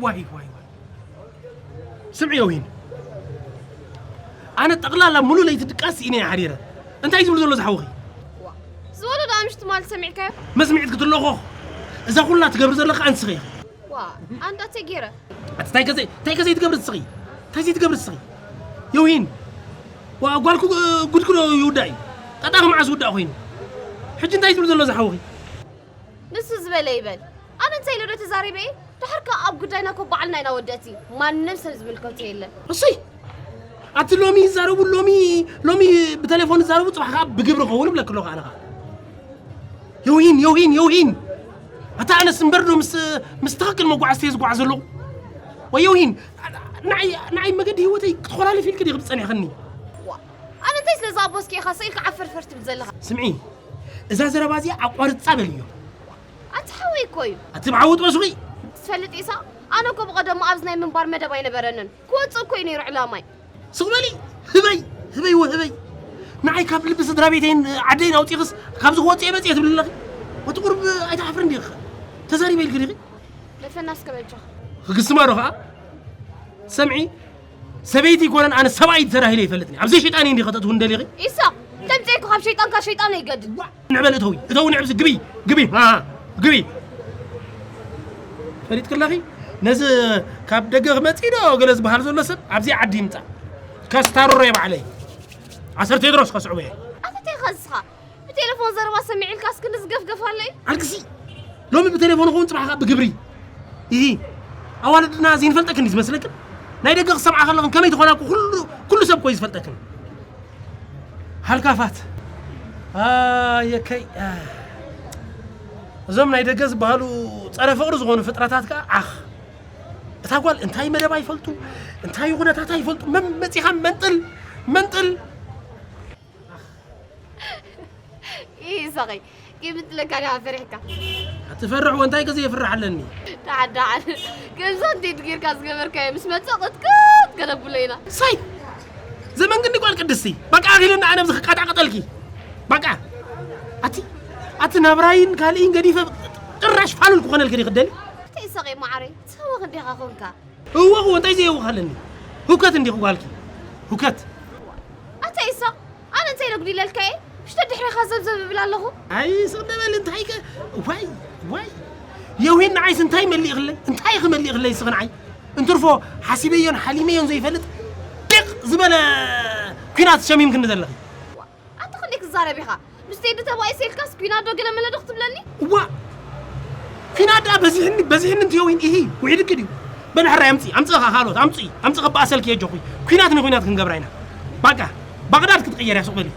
ዋይ ዋይ ዋይ። ስምዒ የውሂን፣ ኣነ ጠቕላላ ሙሉእ ለይቲ ድቃስ ስኢነ እየ ሓዲረ። እንታይ ዝብል ዘሎ ዝሓውኺ? ዝበሎ ዶ ኣምሽቲ ማለት ሰሚዕካዮ? መስሚዒት ክትለኾ እዛ ኩላ ትገብሪ ዘለኻ ኣንስኺ ኢኺ። ዋ ኣንዳ ተጌረ ኣቲ እንታይ ከዘይ እንታይ ከዘይ ትገብሪ ትስኺ እንታይ ዘይ ትገብሪ ትስኺ የውሂን ዋ ጓልኩ ጉድኩ ዶ ይውዳእ እዩ ጣጣኺ መዓስ ውዳእ ኮይኑ ሕጂ እንታይ ትብል ዘሎ ዝሓውኺ ንሱ ዝበለ ይበል ኣነ እንታይ ኢለ ዶ ተዛሪበ እየ ድሓር ከ ኣብ ጉዳይና ኮ ባዕልና ኢና ወደእቲ ማንም ሰብ ዝምልከቶ የለን እሱይ ኣቲ ሎሚ ይዛረቡ ሎሚ ሎሚ ብቴሌፎን ይዛረቡ ፅባሕ ከዓ ብግብሪ ኸውን ብለክሎ ከዓ የውሂን የውሂን የውሂን ኣታ ኣነስ እምበር ዶ ምስ ምስ ትኽክል መጓዓዝቲ እየ ዝጓዓዝ ዘለኹ ወይ የውሂን ንዓይ ንዓይ መገዲ ህይወተይ ክትኾላለፍ ኢልክ ዲኺ ዝፀኒሕኽኒ ኣነ እንታይ ስለዚ ኣቦስኪ ኢኻ ስኢልካ ዓፈርፈር ትብል ዘለኻ ስምዒ እዛ ዘረባ እዚኣ ኣቋርፃ በልዮ ኣቲ ሓወይ እኮ እዩ ኣቲ ብዓወጥ በስኺ ትፈልጥ ኢሳ ኣነ እኮ ብቐደሙ ኣብዚ ናይ ምንባር መደብ ኣይነበረንን ክወፅእ እኮ እዩ ነይሩ ዕላማይ ስቕ በሊ ህበይ ህበይ ወ ህበይ ንዓይ ካብ ልቢ ስድራ ቤተይን ዓደይን ኣውፂኽስ ካብዚ ክወፅእ እየ መፅየ ትብሊ ኣለኺ ወቲ ቁርብ ኣይትሓፍርን ዲኺ ተዛሪበ ኢልኪ ዲኺ ለፈና እስከ በጃ ክግስማ ዶ ከዓ ሰምዒ ሰበይቲ ይኮነን ኣነ ሰብኣይ ተራሂለ ይፈልጥኒ ኣብ ዘይሸይጣን እንዲ ከተእትው እንደሊኺ ኢሳቅ ተምፅኤኩ ካብ ሸይጣን ካብ ሸይጣን ኣይገድል ንዕበል እተዊ እተዊ ንዕብዚ ግቢ ግቢ ሃ፣ ግቢ ፈሊጥክለኺ ነዚ ካብ ደገ ክመፅእ ዶ ገለ ዝበሃል ዘሎ ሰብ ኣብዚ ዓዲ ይምፃእ ከስታርሮ እየ ባዕለይ ኣሰር ቴድሮስ ከስዕቦ እየ ኣተተይ ኸዝኻ ብቴሌፎን ዘረባ ሰሚዕልካ እስክ ንዝገፍገፍ ኣለይ ኣልክሲ ሎሚ ብቴሌፎን ኸውን ፅባሕ ከዓ ብግብሪ ይሂ ኣዋልድና ዘይንፈልጠክን እዩ ዝመስለክን ናይ ደገ ክሰምዓ ከለኽን ከመይ ትኾና ኩሉ ኩሉ ሰብ ኮይ ዝፈልጠክን ሃልካፋት ኣየከይ እዞም ናይ ደገ ዝበሃሉ ፀረ ፍቕሪ ዝኾኑ ፍጥረታት ከዓ ዓኽ እታ ጓል እንታይ መደብ ኣይፈልጡ እንታይ ኩነታት ኣይፈልጡ መመፂኻ መንጥል መንጥል ይሳቐይ ይምጥለካ ዲኻ ፈሪሕካ ትፈርሕ ወንታይ ከዚ የፍርሕ ኣለኒ ደዓል ደዓል ከምዛ እንዴት ጌርካ ዝገበርካዮ ምስ መፀ ቅጥቅጥ ከነብሎ ኢና ሳይ ዘመን ግን ጓል ቅድስቲ በቃ ኣኺልና ኣነ ብዚ ክቃጣቀጠልኪ በቃ ኣቲ ኣቲ ናብራይን ካልእን ገዲፈ ጭራሽ ፋሉል ክኾነልኪ ዲ ክደሊ ተይ ይሳቐይ ማዓረይ ትህወኽ እንዲኻ ኮንካ እወ ወንታይ ዘየውኽ ኣለኒ ሁከት እንዲኹ ጓልኪ ሁከት ኣታ ይሳቕ ኣነ እንታይ ነጉዲለልካ እየ ምሽተ ድሕሪኻ ዘብዘብ እብል ኣለኹ ኣይ ስቕ ደበል እንታይ ከ ዋይ ዋይ የውሂን ንዓይስ እንታይ መሊእኽለይ እንታይ ክመሊእኽለይ ስኽ ንዓይ እንትርፎ ሓሲበዮን ሓሊመዮን ዘይፈልጥ ዲቕ ዝበለ ኲናት ሸሚምክኒ ዘለኺ ኣታ ክንደይ ክዛረብ ኢኻ ምስ ቴዲ ተባኢሰ ኢልካስ ኲናት ዶ ገለ መለ ዶ ክትብለኒ እዋ ኲናት ደኣ በዚሕኒ በዚሕኒ እንት የውሂን ኢሂ ውዒድኪ ድዩ በል ሕራይ ኣምፅኢ ኣምፅእኻ ካልኦት ኣምፅኢ ኣምፅእ ከበኣሰልኪ የጆኹ ኲናት ንኲናት ክንገብራ ኢና ባቃ ባቕዳድ ክትቕየር እያ ሱቕ በሊ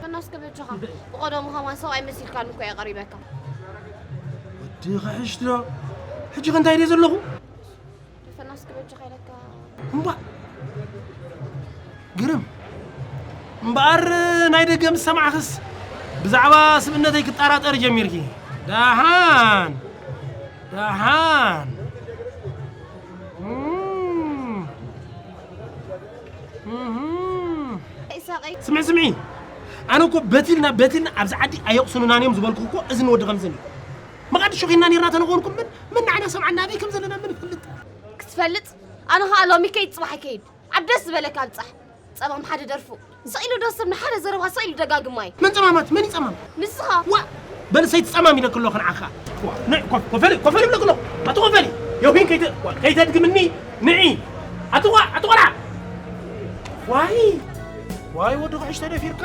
ከናስ ከበጃኻ ብቐደሙ ከማን ሰብኣይ መሲልካኒ እኮ እየ ቀሪበካ ወዲ ክሕሽ ዶ ሕጂ ከ እንታይ ድየ ዘለኹ ከናስ ከበጃኻ ኢለካ እምባ ግርም እምበኣር ናይ ደገ ምስ ሰማዕኽስ ብዛዕባ ስብእነተይ ክጠራጠር ጀሚርኪ ደሓን ደሓን እም። እም። ኢሳቐይ ስምዒ ስምዒ ኣነ እኮ በቲልና በቲልና ኣብዚ ዓዲ ኣየቕስኑናን እዮም ዝበልኩ እኮ እዚ ንወዲ ከምዝን እዩ መቓድሾ ኺንና ነርና ተነኾንኩም ምን ምን ንዓና ሰምዓና ኣበይ ከም ዘለና ምን ይፈልጥ ክትፈልጥ ኣነ ኸዓ ሎሚ ከይድ ፅባሕ ከይድ ኣብ ደስ ዝበለካ ኣብፃሕ ፀማም ሓደ ደርፉ ስቕ ኢሉ ዶ ሰብ ንሓደ ዘረባ ስቕ ኢሉ ደጋግማ እዩ መን ጸማማት መን ይጸማም ንስኻ ዋ በል ሰይትጸማም ኢለክ ኣለኹ ንዓኻ ኮፈሊ ኮፈሊ ብለክ ኣለኹ ኣቲ ኮፈሊ የውሂን ከይተድግምኒ ንዒ ኣቲ ዋ ኣቲ ቆልዓ ዋይ ዋይ ወዲ ኩዕሽ ተደፊርካ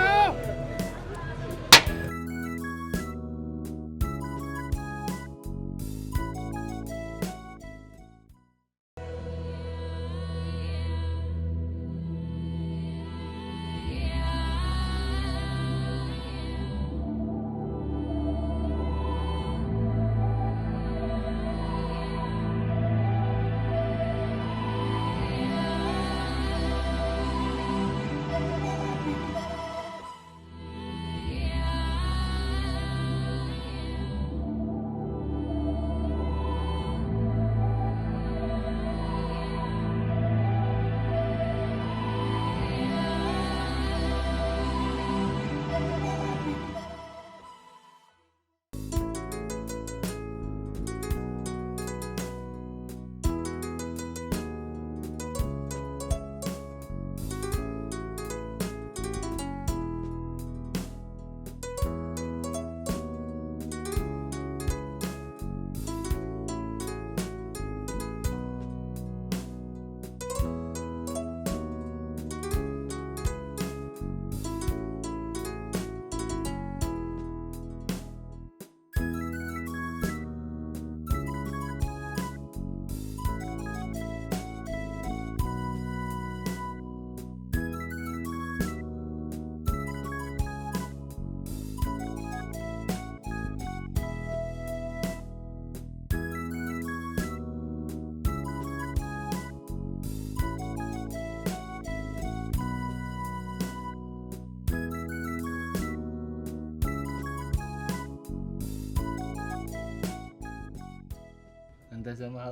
ሰማዕ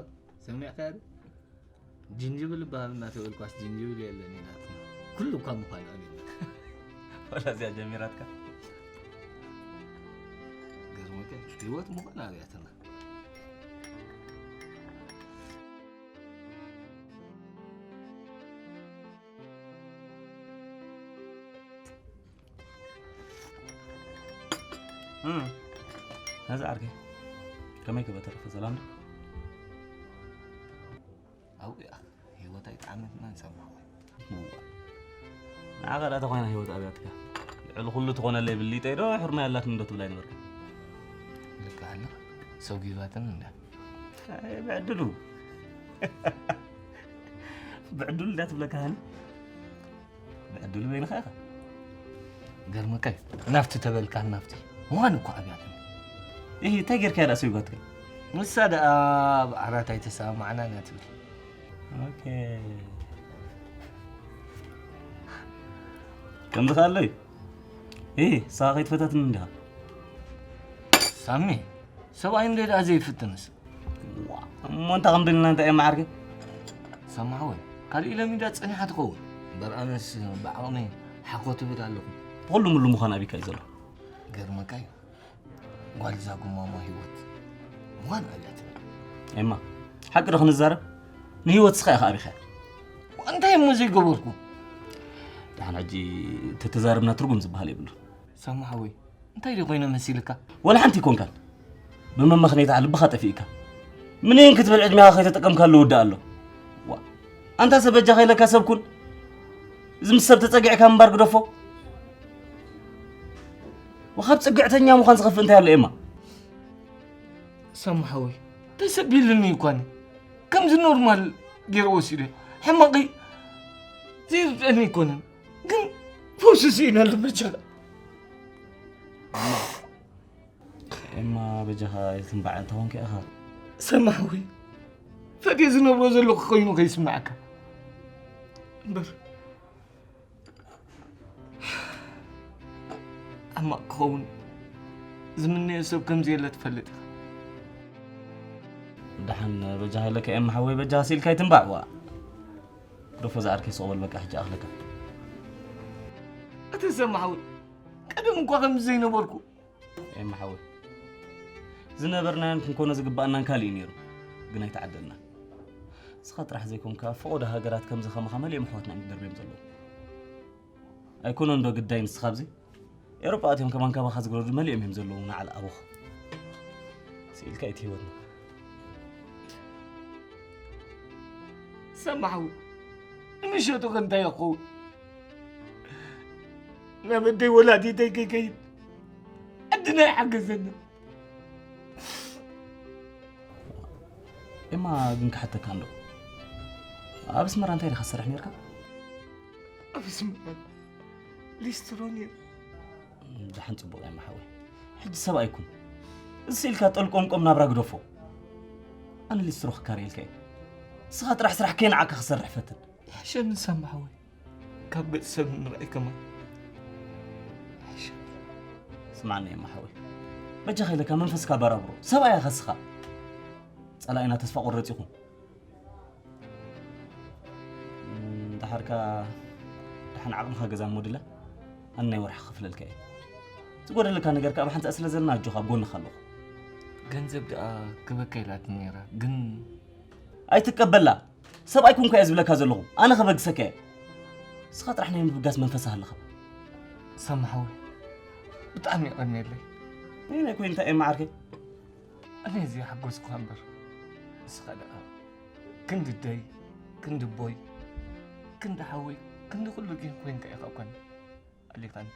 ሰሚዕካ ዶ? ጅንጅብል ይበሃል እናተበልኳስ ጅንጅብል የለን እዩ ናትና። ኩሉ እኳ ምዃኑ ኣሚን። ወላ እዚኣ ጀሚራትካ። ገርሞከ ህይወት ምዃን ኣብያትና። ነዚ ዓርከይ ከመይ ክበተረፈ ሰላም ዶ? ኣብኡ እያ ህይወት ኣይጠዓመትናን ሰማዕዋ። ንዓኻ ደኣ ተኾይና ህይወት ኣብያትካ ልዕሊ ኩሉ ትኾነለይ ብሊጠይ ዶ ሕርመይ ኣላትኒ ዶ ትብላ ኣይነበርካ? ልካ ኣለኻ ሰጉባትን እንዳ ኣይ፣ ብዕድሉ ብዕድሉ እንዳ ትብለካ ሃኒ ብዕድሉ በይንኻ ኢኻ። ገርመካይ ናፍቲ ተበልካ ናፍቲ ምዃን እኮ ኣብያትኒ። እሂ እንታይ ጌርካ ደኣ ሰጉባትካ? ንሳ ደኣ ኣብ ዓራት ኣይተሰማማዕናን እያ ትብል። ኦኬ። ከምዚ ከ ኣሎ እዩ። እሂ ንስኻ ከይትፈተትኒ እንዲኻ። ሳሚ ሰብኣይ እንደ ደኣ ዘይፍትንስ። ዋ፣ እሞ እንታይ ከም ደልና እንታይ እየ መዓርከይ? ሳሚ ሓወይ ካልእ ለሚዳ ጸኒሓ ትኸውን። እምበር ኣነስ ብዓቕመይ ሓኾ ትብል ኣለኹ። ብኹሉ ምሉ ምዃን ኣቢካ እዩ ዘሎ። ገርመካ እዩ። ጓል እዛ ጉማሞ ህይወት ምዃን ኣላ ትብል። ኤማ፣ ሓቂ ዶ ክንዛረብ? ንህይወት ስኻ ኢኻ ኣቢኻ። እንታይ እሞ ዘይገበርኩ? ደሓን ሕጂ ተተዛረብና ትርጉም ዝበሃል የብሉ። ሳሙ ሓወይ እንታይ ዶ ኮይነ መሲልካ? ወላ ሓንቲ ይኮንካን። ብመመኽነይታ ልብኻ ጠፊእካ። ምንየን ክትብል ዕድሜኻ ከይተጠቀምካሉ ውዳእ ኣሎ። ዋ፣ ኣንታ ሰብ በጃኻ ኢለካ ሰብ ኩን። እዚ ምስ ሰብ ተጸጊዕካ ምንባር ግደፎ። ወኻብ ጽግዕተኛ ምዃን ዝኸፍእ እንታይ ኣሎ ኤማ? ሳሙ ሓወይ ተሰቢልኒ ይኳነ ከምዚ ኖርማል ገይረ ወሲደ ሕማቂ ዘይርድአኒ ኣይኮነን ግን ፈውሲ ስኢና ኣሎ በጃኻ። ኤማ በጃኻ የትንባዕ እንተኾንካ ኢኻ። ሳሙ ሓወይ ፈትየ ዝነብሮ ዘለኹ ኮይኑ ከይስምዓካ እምበር። ሕማቕ ክኸውን ዝምነዮ ሰብ ከም ዘየለ ትፈልጥ ኢኻ። ደሓን በጃኻ ኢለካ ኤማ ሓወይ በጃኻ ስኢልካ ኣይትንባዕ ዋ። ግደፎ ዝዓርከይ ስቕ በል በቃ ሕጂ ኣኽለካ። ኣተ ሳሙ ሓወይ ቀደም እኳ ከምዚ ዘይነበርኩ። ኤማ ሓወይ ዝነበርናዮን ክንኮኖ ዝግባኣናን ካልእ እዩ ነይሩ ግን ኣይተዓደልናን። ንስኻ ጥራሕ ዘይኮንካ ኣብ ፈቐዶ ሃገራት ከምዚ ከማኻ መሊኦም ኣሕዋትና እዮም ተደርብዮም ዘለዉ። ኣይኮነን ዶ ግዳይ ንስኻ ኣብዚ ኤውሮጳ ኣትዮም ከማን ካባኻ ዝግረዱ መሊኦም እዮም ዘለዉ ንዓል ኣቦኻ ስኢልካ እዩ ህይወትና። ሳሙ ሓወይ ንምሸቱ ከ እንታይ ይኸውን? ናብ ኣደይ ወላዲተይ ከይከይድ ዓድና ይሓገዘና። ኤማ ግን ክሓተካ እንዶ ኣብ ኣስመራ እንታይ ዲኻ ትሰርሕ ነርካ? ኣብ ኣስመራ ሊስትሮ ነይረ። ደሓን ጽቡቕ ኤማ ሓወይ ሕጂ ሰብ ኣይኩን። እዚ ስኢልካ ጠልቆምቆም ናብራ ግደፎ። ኣነ ሊስትሮ ክካረየልካ እየ። ንስኻ ጥራሕ ስራሕ ከይንዓካ ክሰርሕ ፈትን። ይሕሸኒ ሳሙ ሓወይ ካብ ገጽ ሰብ ምርኣይ ከማን ይሕሸኒ። ስማዕኒ ኤማ ሓወይ በጃኻ ኢለካ መንፈስካ ኣበራብሮ። ሰብኣይ ኢኻ ንስኻ። ጸላኢና ተስፋ ቁረጽ ይኹን። እም፣ ደሓርካ ደሓን ዓቕምኻ ገዛ እሞ ድለ ኣነ ናይ ወርሒ ክኽፍለልካ እየ። ዝጎደለካ ነገር ከኣ ኣብ ሓንሳእ ስለ ዘለና ኣጆኻ ኣብ ጎንኻ ኣለኹ። ገንዘብ ደኣ ክበካ ኢላትኒ ነይራ ግን ኣይትቀበላ። ሰብኣይ ኩንካ እየ ዝብለካ ዘለኹ ኣነ ከበግሰካ እየ። ንስኻ ጥራሕ ናይ ምብጋስ መንፈስ ኣለኻ። ሳሙ ሓወይ ብጣዕሚ የቐንየለይ። ነይናይ ኮይንታ እየ መዓርከይ። ኣነ ዘይሓጎስኩኻ እምበር ንስኻ ደኣ ክንዲ ደይ ክንዲ ቦይ ክንዲ ሓወይ ክንዲ ኩሉ ግን ኮይንካ ኢኻ እኳ ኣሊኻኒ።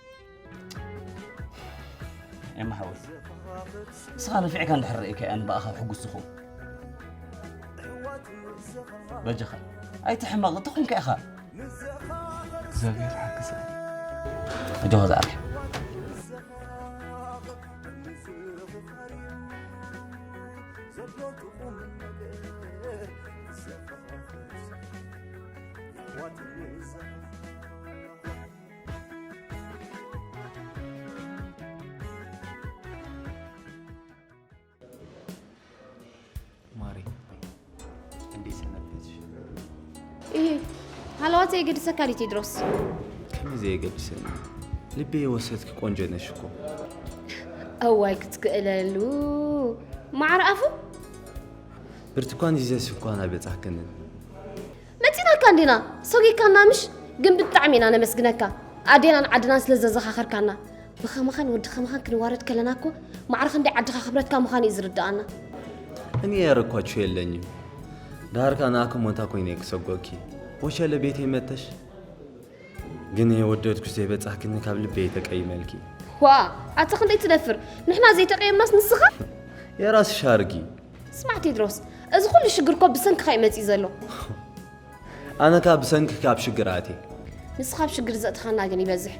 ኤማ ሓወይ ንስኻ ነፊዕካ እንድሕር ርኢካ እያ ንባእኻ ሕጉስ ዝኸውን። በጃኻ ኣይትሕመቕ እንተኾንካ ኢኻ። እግዚኣብሔር ሓግዘኒ። ኣጆኻ ዝዓርከይ። ማሪ ዋት የገድሰካ ድዩ ቴድሮስ? ከመይ ዘየገድሰኒ? ልበይ የወሰድኪ ቆንጆ ነሽ እኮ። እዋይ ክትክእለሉ ማዕረ ኣፉ ብርቱኳን ሒዘስ እንኳን ኣይበጻሕክንን። መጺናካ እንዲና ሰጒግካና ምሽ ግን ብጣዕሚ ኢና ነመስግነካ ኣዴናን ዓድናን ስለ ዘዘኻኸርካና ብኸምኻን ወዲ ኸምኻን ክንዋረድ ከለና እኮ ማዕረ ክንደይ ዓድኻ ክብረትካ ምዃኑ እዩ ዝርድኣና። እኔ ያረኳችሁ የለኝም። ዳርካ ናኩም ሞንታ ኮይነ ክሰጎኪ ወሸለ ቤቴ መተሽ ግን የወደድኩሽ ዘይበጻሕክኒ ካብ ልበይ ተቀይመልኪ። ዋ ኣታ ክንደይ ትደፍር ንሕና ዘይተቀየምናስ ንስኻ የራስሽ ኣርጊ። ስማዕ ቴድሮስ እዚ ኩሉ ሽግር እኮ ብሰንክኻ እዩ መጺኡ ዘሎ። ኣነ ካብ ብሰንኪ ካብ ሽግር ኣትየ። ንስኻ ኣብ ሽግር ዘእትኻና ግን ይበዝሕ።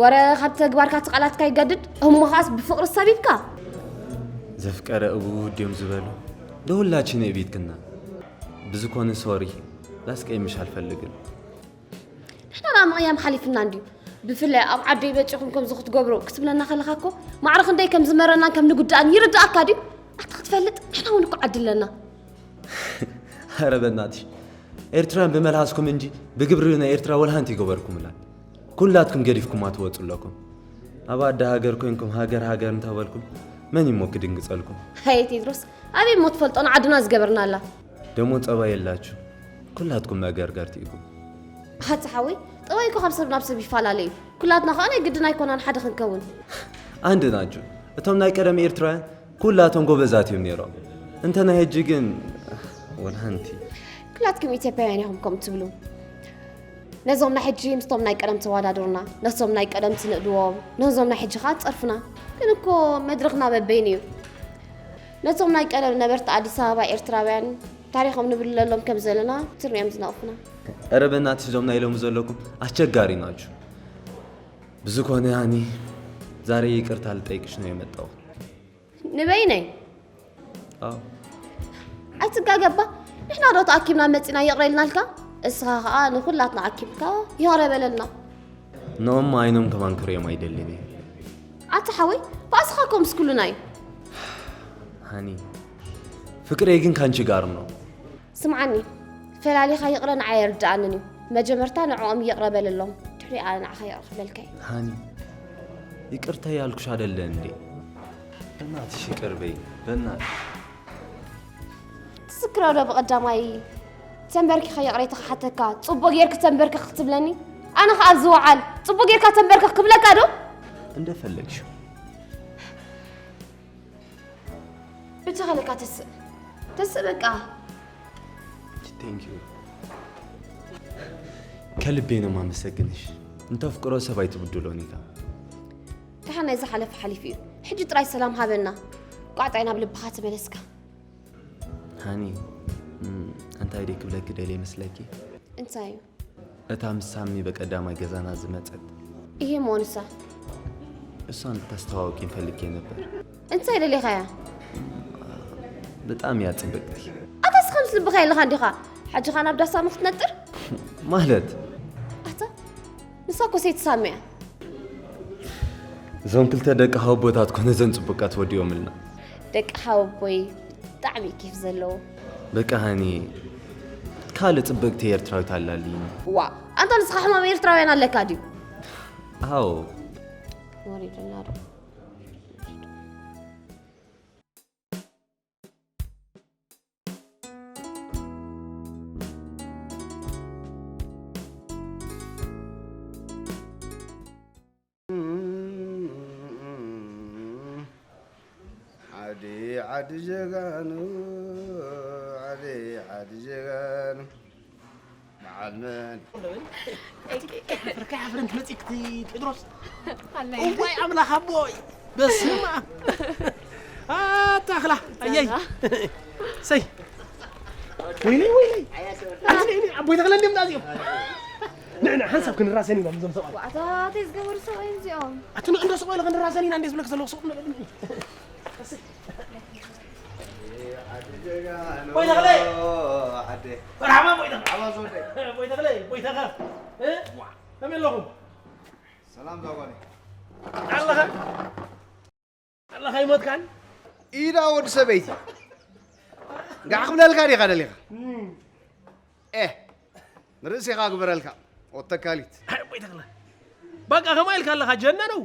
ወረ ካብ ተግባርካ እቲ ቃላትካ ይገድድ እሞ ኸዓስ ብፍቕሪ ሰቢብካ። ዘፍቀረ እቡ ድዮም ዝበሉ ደሁላችን እቢትክና ብዝኮነ ሶሪ ላስቀይምሽ ኣልፈልግን። ንሕና ደኣ ምቕያም ሓሊፍና እንድዩ። ብፍላይ ኣብ ዓደይ በጺኹም ከምዚ ክትገብሩ ክትብለና ከለኻ እኮ ማዕረ ክንደይ ከም ዝመረናን ከም ንጉዳእን ይርድኣካ ድዩ? ኣታ ክትፈልጥ ንሕና እውን እኮ ዓዲ ኣለና። ኣረ በናትሽ ኤርትራን ብመልሃስኩም እንጂ ብግብሪ ናይ ኤርትራ ወላ ሓንቲ ይገበርኩምላ። ኩላትኩም ገዲፍኩማ ትወጹ ኣለኩም። ኣብ ኣደ ሃገር ኮንኩም ሃገር ሃገር እንተበልኩም መን ይሞ ክድንግጸልኩም? ሃየ ቴድሮስ ኣበይ እሞ ትፈልጦ ንዓድና ዝገበርናላ። ደሞ ጸባይ የላችሁ ኩላትኩም መገርገርቲ ኢኩም። ኣታ ሓወይ ጠባይ እኮ ካብ ሰብ ናብ ሰብ ይፈላለ እዩ። ኩላትና ከኣ ናይ ግድን ኣይኮናን ሓደ ክንከውን። ኣንድ ናችሁ እቶም ናይ ቀደም ኤርትራውያን ኩላቶም ጎበዛት እዮም ነይሮም። እንተ ናይ ሕጂ ግን ወላ ሓንቲ። ክላትኩም ኢትዮጵያውያን ኢኹም ከምኡ ትብሉ። ነዞም ናይ ሕጂ ምስቶም ናይ ቀደም ተወዳድሩና፣ ነቶም ናይ ቀደም ትንእድዎም፣ ነዞም ናይ ሕጂ ኸዓ ትጸርፉና። ግን እኮ መድረኽና በበይኑ እዩ። ነቶም ናይ ቀደም ነበርቲ ኣዲስ ኣበባ ኤርትራውያን ታሪኾም ንብለሎም ከም ዘለና ትርንዮም ዝነቕፉና። እረ በናትሽ እዞም ናይ ሎሚ ዘለኩም ኣስቸጋሪ ናችሁ። ብዝኮነ ሃኒ ዛሬ ይቅርታ ልጠይቅሽ ነው የመጣሁት። ንበይነይ ኣዎ ኣይትጋገባ ንሕና ዶ ተኣኪብና መፂና ይቕረ ኢልናልካ እስኻ ከዓ ንኩላትና ኣኪብካ ይቕረ በለልና ኖም ዓይኖም ከማን ክርእዮም ኣይደልን እየ ኣታ ሓወይ ባእስኻ ኮምስ ኩሉና እዩ ሃኒ ፍቅሬ ግን ካንቺ ጋር ነው ስምዓኒ ፈላሊኻ ይቕረ ንዓይ ኣይርድኣንን እዩ መጀመርታ ንዕኦም ይቕረ በለሎም ድሕሪ ኣነ ንዓኻ ይቕረ ክብለልካ እዩ ሃኒ ይቅርታ ያልኩሽ አደለ እንዴ በእናትሽ ይቅር በይ በእናትሽ ትዝክሮ ዶ ብቐዳማይ ተንበርኪኸ ይቕሬታ ክሓተካ ጽቡቕ ጌርክ ተንበርክኽ ክትብለኒ ኣነ ኸኣ ኣብዚ ወዓል ጽቡቕ ጌርካ ተንበርክኽ ክብለካ ዶ እንደፈለግሽው ብቻ ከለካ ተስእ ተስእ በቃ Thank you ከልቤ ነው ማመሰግንሽ እንተፍቅሮ ሰብ ኣይትብድሎን ኢኻ ደሓን ናይ ዝሓለፈ ሓሊፉ እዩ ሕጂ ጥራይ ሰላም ሃበና ቋዕጣይ ናብ ልብኻ ተመለስካ ሃኒ እንታይ ደይ ክብለኪ ደልየ መስለኪ እንታይ እዩ እታ ምስ ሳሚ በቀዳማይ ገዛና ዝመጸት ይሄ መሆንሳ እሷን ልታስተዋውቂኝ ፈልጌ ነበር እንታይ ደሊኻያ በጣም እያ ጽብቅቲ ኣታስ ከምስ ልብኻ የለኻ እንዲኻ ሓጅኻ ናብ ዳሳሚ ክትነጥር ማለት ኣታ ንሳ እኮ ሰይቲ ሳሚ እያ እዞም ክልተ ደቂ ሃወቦታት ኮነ ዘን ጽቡቃት ወዲኦምልና። ደቂ ሃወቦይ ብጣዕሚ ኬፍ ዘለዎ። በቃ ሃኒ ካልእ ጽብቅቲ ኤርትራዊት ኣላልይኒ። ዋእ ኣንታ ንስኻ ሕማም ኤርትራውያን ኣለካ ድዩ? ኣዎ። ወሪዱና ዶ? ዓዲ ዓዲ ጀጋኑ ዓዲ ዓዲ ጀጋኑ በዓል መን ፍርካ ሓፍርን ትመፂክቲ ቴድሮስ እዋይ ኣምላኽ ኣቦይ በስማ ኣታኽላ ኣየይ ሰይ ወይለይ ወይለይ ኣቦይ ተኽለ እንዲም ዳዚኦም ንዕና ሓንሳብ ክንራሰን ኢና ምዞም ሰብኣይ ዋዕታተይ ዝገበሩ ሰብኣይ እዚኦም ኣቲ ንዕንዶ ሰብኣይ ለኸንራሰን ኢና እንዴ ዝብለክ ዘለኹ ሰብኣይ ቦይ ተኽለ መርሓባ ቦይ ተኽለ ቦይ ተኽለ ቦይ ተኸ ከመይ ኣለኹም ሰላም ዛጓኒ ኣለኸ ኣለኸ ይሞትካን ኢዳ ወዲ ሰበይቲ ጋዕ ክብለልካ ዲኻ ደሊኻ ኤ ንርእስኻ ግበረልካ። ወተካሊት። ኣይ፣ ወይ ተኽለ። በቃ ከማይ ኢልካ ኣለኻ፣ ጀነነው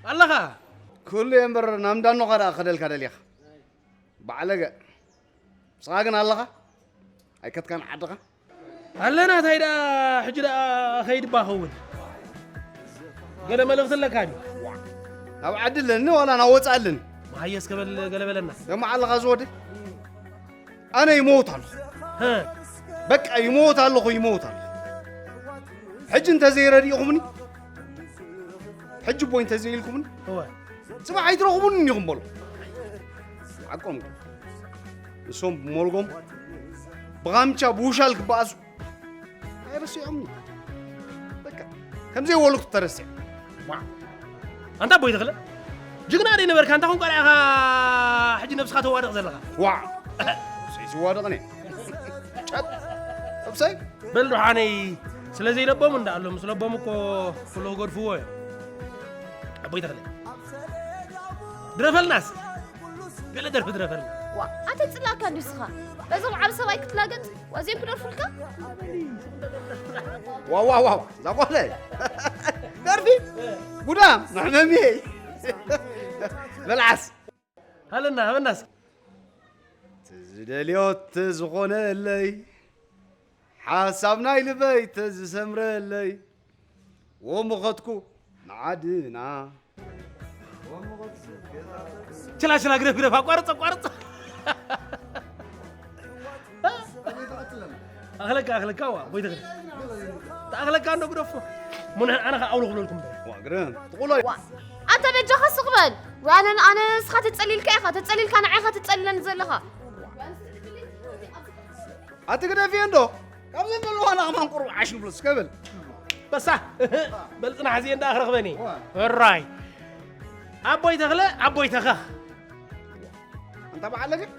ኣለኻ። ኩሉ እየ እምበር፣ ናብ እንዳኖኻ ደኣ ክኸደልካ ደሊኻ። ባዕለገ። ንስኻ ግን ኣለኻ? ኣይከትካን ዓድኻ? ኣለና፣ እንታይ ደኣ፣ ሕጂ ደኣ ኸይድ እባ ኸውን። ገለ መልእኽቲ ኣለካ ድዩ? ናብ ዓዲ ኣለኒ ዋላ ናብ ወጻኢ ኣለኒ? መሃየስ ከበል ገለ በለና። ደሞ ዓለኻ ዝወደ? ኣነ ይመውት ኣለኹ። ሀ። በቃ ይመውት ኣለኹ፣ ይመውት ኣለኹ። ሕጂ እንተዘይረዲእኹምኒ፣ ሕጂ ቦይ እንተዘይኢልኩምኒ፣ እወ። ጽባሕ ኣይትረኽቡንን ኢኹም በሉ። ሓቆም። ንሶም ብሞልጎም ብኻምቻ ብውሻል ክበኣሱ ኣይረሲዖምኒ። በቃ ከምዘይ ወለድኩ ተረሲዐ። ዋ። ኣንታ ኣቦይ ተኽለ፣ ጅግና ደይ ነበርካ፣ እንታይ ኮንካ ደኣ ኢኻ ሕጂ ነብስኻ ተዋድቕ ዘለኻ? ዋ። ሰይ ዝዋድቕኒ። ጨጥ። እብሰይ። በል ዱሓነይ፣ ስለ ዘይለቦም እንዳ ኣሎ፣ ምስ ለቦም እኮ ኩሉ ክገድፍዎ እዮም። ኣቦይ ተኽለ፣ ድረፈልና እስኪ። ገለ ደርፊ ድረፈልና። ዋ፣ ኣተጽላእካ እንድዩ እስኻ። በዞም ዓቢ ሰብኣይ ክትላገጽ፣ ዋዜም ክደርፉልካ? ዋ፣ ዋ፣ ዋ፣ ዋ፣ እዛ ጓለይ። ደርፊ? ጉዳም፣ መሕመሚየይ። መልዓስ። ሃለና፣ ሃበና እስኪ። ትዝደልዮ ትዝኾነለይ፣ ሓሳብ ናይ ልበይ ተዝሰምረለይ፣ ወምኸትኩ ንዓድና። ችላ፣ ችላ፣ ግደፍ፣ ግደፍ፣ ኣቋርጽ፣ ኣቋርጽ። ኣኽለካ፣ ኣኽለካ፣ ዋ፣ ወይ ተኽለ። ተኣኽለካ እንዶ ግደፎ። ሞ ንሕና፣ ኣነ ኸኣ ኣውሎ ክብለልኩም እምበር። ዋ፣ ግደፍ፣ ትቑሎ። ዋ፣ ኣንተ በጃኻ ስቕ በል። ወይ ኣነ፣ ኣነ ንስኻ ተጸሊልካ ኢኻ፣ ተጸሊልካ ንዓኻ ተጸልለኒ ዘለኻ። ኣቲ ግደፍዮ እንዶ፣ ካብዘን ዘለዋና ከማን ቁሩብ ዓሽ ንብሎ እስከ በል። በሳ፣ በል ጽናሕ፣ እዚኤን ደኣ ክረኽበን እየ። ዋ። እራይ። ኣቦይ ተኽለ፣ ኣቦይ ተኸኽ። ኣንታ በዓል ግን።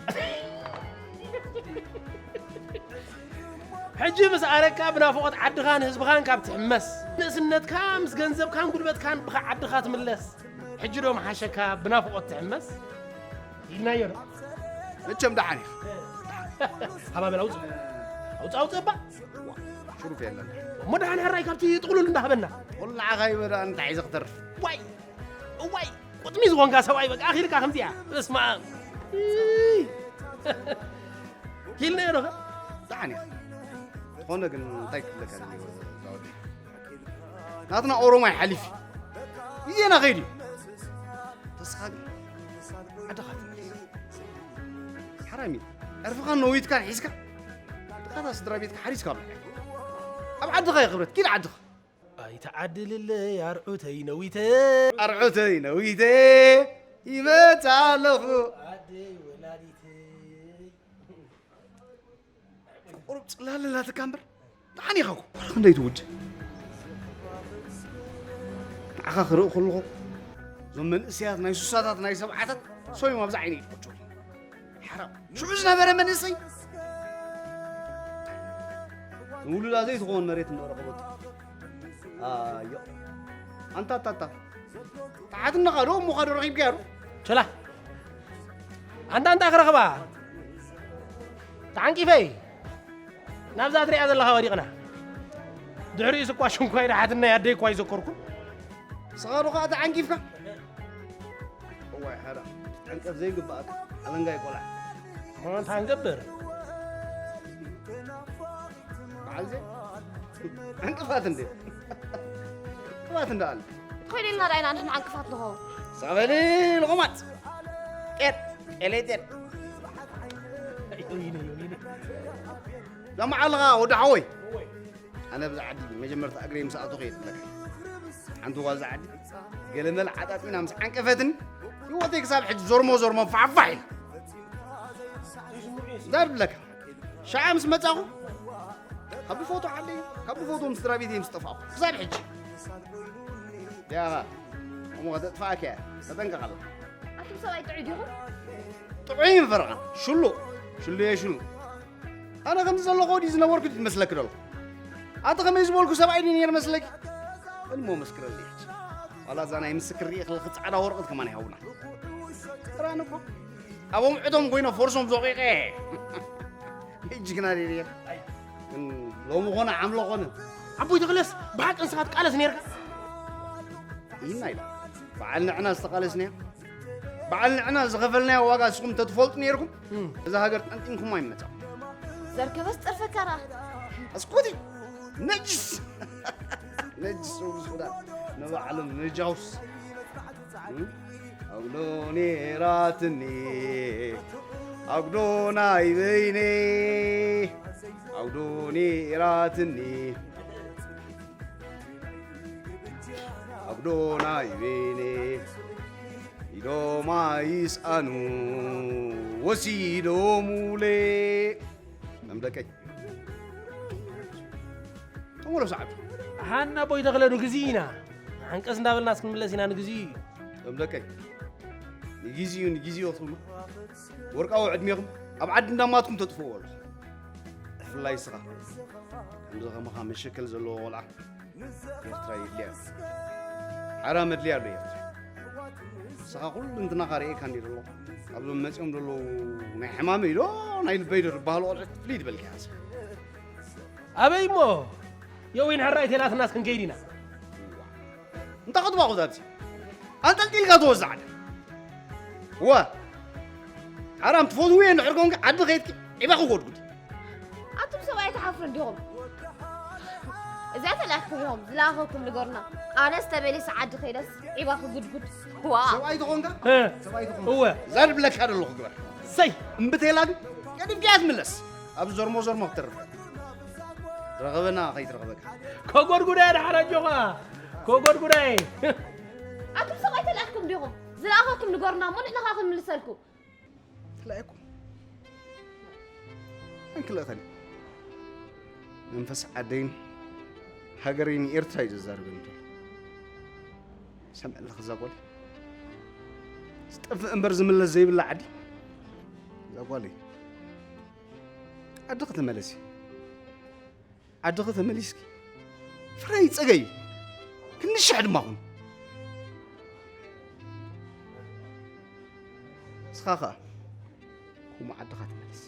ሕጂ ምስ ኣረካ ብናፍቖት ዓድኻን ህዝብኻን ካብ ትሕመስ፣ ንእስነትካ ምስ ገንዘብካን ጉልበትካን ብኻ ዓድኻ ትምለስ። ሕጂ ዶ ምሓሸካ ብናፍቖት ትሕመስ? ኢልናዮ ዶ? መቸም ደሓን ኢኻ። ሃባ በል ኣውጽእ። ኣውጽእ፣ ኣውጽእ እባ። ሽሩፍ የለን። እሞ ደሓን ሕራይ ካብቲ ጥቕሉል እንዳሃበና። ወላዓኻ ይበዳ እንታይ ሒዘ ክተርፍ። ዋይ፣ እዋይ፣ ቁጥሚ ዝኾንካ ሰብኣይ በቃ ኣኺርካ ከምዚኣ። በስመ ኣብ። ኢይ። ኢልናዮ ዶ ኸ? ደሓን ኢኻ። ዝኾነ ግን እንታይ ክብለካ ደልየ ዛወዲ? ናትና ኦሮማይ ሓሊፍ ግዜና ኸይዱ እዩ። ተስኻ ግን ዓድኻ ትመልስ። ሓራሚ፣ ዕርፍኻን ነዊትካን ሒዝካ፣ ድኻታ ስድራ ቤትካ ሓሪስካ ብልዕ። ኣብ ዓድኻ እዩ ክብረት፣ ኪድ ዓድኻ። ኣይትዓድልለይ ኣርዑተይ ነዊተ። ኣርዑተይ ነዊተ፣ ይመጽእ ኣለኹ። ኣደይ ወላዲተይ። ቁሩብ ጽላለ ላትካ እምበር፣ ደሓን ኢኻ እኮ። ክንደይ ትውድ? ንዓኻ ክርኢ ከለኹ፣ እዞም መንእሰያት ናይ ሱሳታት፣ ናይ ሰብዓታት፣ ሰው እዮም ኣብዚ ዓይነይ ዝቆጭሩ። ሓራም። ሽዑ ዝነበረ መንእሰይ፣ ንውሉዳ ዘይትኸውን መሬት እንዶ ረኸበቶ። ኣዮ። ኣንታ፣ ኣታ፣ ኣታ። ተሓትነኻ ዶ እሞኻ ዶ ረኺብካያ ዶ? ቸላ። ኣንታ፣ ኣንታ ክረኽባ። ተዓንቂፈይ። ናብዛ ትሪኣ ዘለኻ ወዲቕና። ድሕሪኡስ እኳ ሽም እኳ ኣይደሓትናይ፣ ኣደይ እኳ ኣይዘከርኩን። ንስኻ ዶ ኸኣ ተዓንቂፍካ? እዋይ ሓራ፣ ክትዕንቀፍ ዘይግባኣካ ኣለንጋይ ቆልዓ። እሞ እንታይ ንገብር? በዓል ዘይ ዕንቅፋት እንዴ? ዕንቅፋት እንደ ኣለ። ትኸይድ ኢልና ዳይና ንሕና ዕንቅፋት ንኸውን። ሳበሊ ልቑማት። ጤር፣ ጤለይ ጤር። ለማዓልኻ ወዲ ሓወይ። ኣነ ብዛ ዓዲ መጀመርታ እግረይ ምስ ኣተኹ እየ ዝብለካ። ሓንቲ ጓል እዛ ዓዲ ገለመል ዓጣጢና ምስ ዓንቀፈትኒ፣ ህይወተይ ክሳብ ሕጂ ዞርሞ ዞርሞ ፋሕፋሕ ኢላ። እንታይ ድብለካ? ሸዓ ምስ መጻኹ፣ ካብ ብፎቶ ዓደይ፣ ካብ ብፎቶ ምስ ስድራ ቤተይ ምስ ጠፋእኩ። ክሳብ ሕጂ። ያኻ፣ እሞ ከተጥፍኣካ እያ። ተጠንቀቕ ኣለኻ። ኣቱም ሰብኣይ ጥዑይ ዲኹም? ጥዑይ ይንፈርቓ። ሽሉ። ሽሉ እየ ሽሉ። ኣነ ከምዚ ዘለኹ ድዩ ዝነበርኩ ድዩ ትመስለኪ ደሎ? ኣቲ ከመይ ዝበልኩ ሰብኣይ ድዩ ነይር መስለኪ? እሞ መስክረለይ ሕጂ። ዋላ እዛ ናይ ምስክር ርኢኺ ኣለኺ ጻዕዳ ወረቐት ከማን ይሃቡና። ጥራን እኮ። ኣብ ኣምዕቶም ኮይነ ፎርሶም ዞቒቐ። ጅግና ድየ ነይር። ግን ሎሚ ኾነ ዓምሎ ኾነ። ኣቦይ ተኽለስ ብሓቂ ንስኻ ትቃለስ ነርካ? ኢና ኢላ። በዓል ንዕና ዝተቃለስናዮ፣ በዓል ንዕና ዝኸፈልናዮ ዋጋ ንስኹም ተትፈልጡ ነርኩም፣ እዛ ሃገር ጠንጢንኩም ኣይመጻ። ዘርከበስ ጸርፈካራ። ኣስኮቲ ነጅስ ነጅስ ሱዳን ንባዕሎም ነጃውስ ኣጉዶ ኔራትኒ ኣጉዶ ናይ በይነይ ኣጉዶ ኔራትኒ ኣጉዶ ናይ በይነይ ኢዶማ ይስኣኑ ወሲዶሙለ እም ደቀይ ተመለሱ ዓዱ። ሃና ቦይ ተኽለ ንግዜኡ ኢና ሓንቀስ እንዳበልና እስክንምለስ ኢና ንግዜኡ እዩ። እም ደቀይ ንግዜኡ ንግዜኡ ክትብሉ ወርቃዊ ዕድሜኹም ኣብ ዓዲ እንዳማትኩም ተጥፍዎ ኣለኹ። ብፍላይ ስኻ ከምዚ ከማኻ መሸከል ዘለዎ ቆልዓ ኤርትራ የድልያ ኣሎ። ሓራ መድልያ ኣሎ ኤርትራ። ንስኻ ኩሉ እንትናኻ ርእየካ እንዲ ዘሎ ኣብዞም መጺኦም ዘለዉ ናይ ሕማመይ ዶ ናይ ልበይ ዶ ዝበሃሉ ቆልዑ ፍልይ ዝበልካ ኢኻ። ኣበይ እሞ የወይን ሕራይ ቴላትና እስክንከይድ ኢና። እንታ ክትባኹ ዛብዚ ኣንጠልጢልካ ትወዛዕ ደ ወ ሓራም ትፈትውዮ እንድሕር ኮንካ ዓዲ ከይድኪ ዒባ ክጎድጉድ ኣቱም ሰብኣይ ትሓፍሩ እንዲኹም እዚኣ ተላእክኩም ኢኹም ዝለኣኸኩም ንገሩና ኣነስ ተመሊስ ዓዲ ከይደስ ዒባ ክጉድጉድ ዋ ሰብኣይ ተኾንካ እ፣ ሰብኣይ ተኾንካ እወ እዛ ድብለካ ደለኹ ግበር ሰይ እምብቴላ ግን ገዲፍካያ ትምለስ ኣብ ዞርሞ ዞርሞ ክትርፍ ረኸበና ከይትረኸበካ ከጎድጉዳየ ደሓር ኣጆኻ ከጎድጉዳየ ኣቱም ሰብኣይ ተላእክኩም ዲኹም ዝለኣኸኩም ንገሩና እሞ ንሕና ኸዓ ክንምልሰልኩም ተላኢኩም ኣይክልእኸን መንፈስ ዓደይን ሃገረይን ኤርትራ እዩ ዘዛርበኒ ዘሎ ሰምዕ ኣለኻ እዛ ጓል ዝጠፍእ እምበር ዝምለስ ዘይብላ ዓዲ እዛ ጓለይ ዓድኺ ተመለሲ ዓድኺ ተመሊስኪ ፍረይ ጽገይ ክንዲ ሽሕ ድማ ኩን ንስኻ ኸኣ ከምኡ ዓድኻ ተመለስ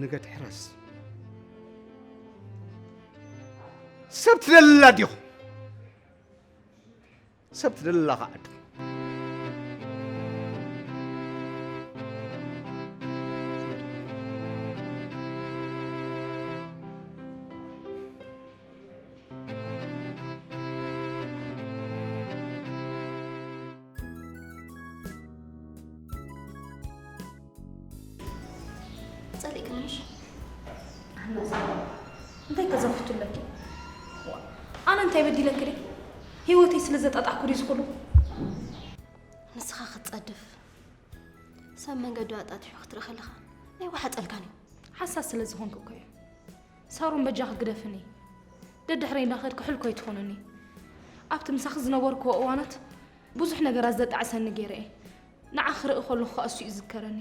ንገድ ሕረስ ሰብ ትደልላ ዲኹ ሰብ ትደልላ ኸዓ ዓዲ ጸሊእክኒ ምሽ እንታይ ከዘፍቱ ኣለኪ ኣነ እንታይ በዲለኪ ደ ህይወተይ ስለ ዘጣጣዕኩ ዲ ዝኩሉ ንስኻ ክትጸድፍ ሰብ መንገዱ ኣጣጢሑ ክትርኢ ከለኻ ናይ ዋሓጠልካን እዩ ሓሳስ ስለ ዝኾንኩ እኮ እዩ ሳሮን በጃኺ ግደፍኒ ደድሕረይ እንዳኸድኪ ሕልኮ ኣይትኾንኒ ኣብቲ ምሳኺ ዝነበርክዎ እዋናት ብዙሕ ነገራት ዘጣዕሰኒ ገይረ እየ ንዓ ክርኢ ከለኹ ከዓ እሱ እዩ ዝዝከረኒ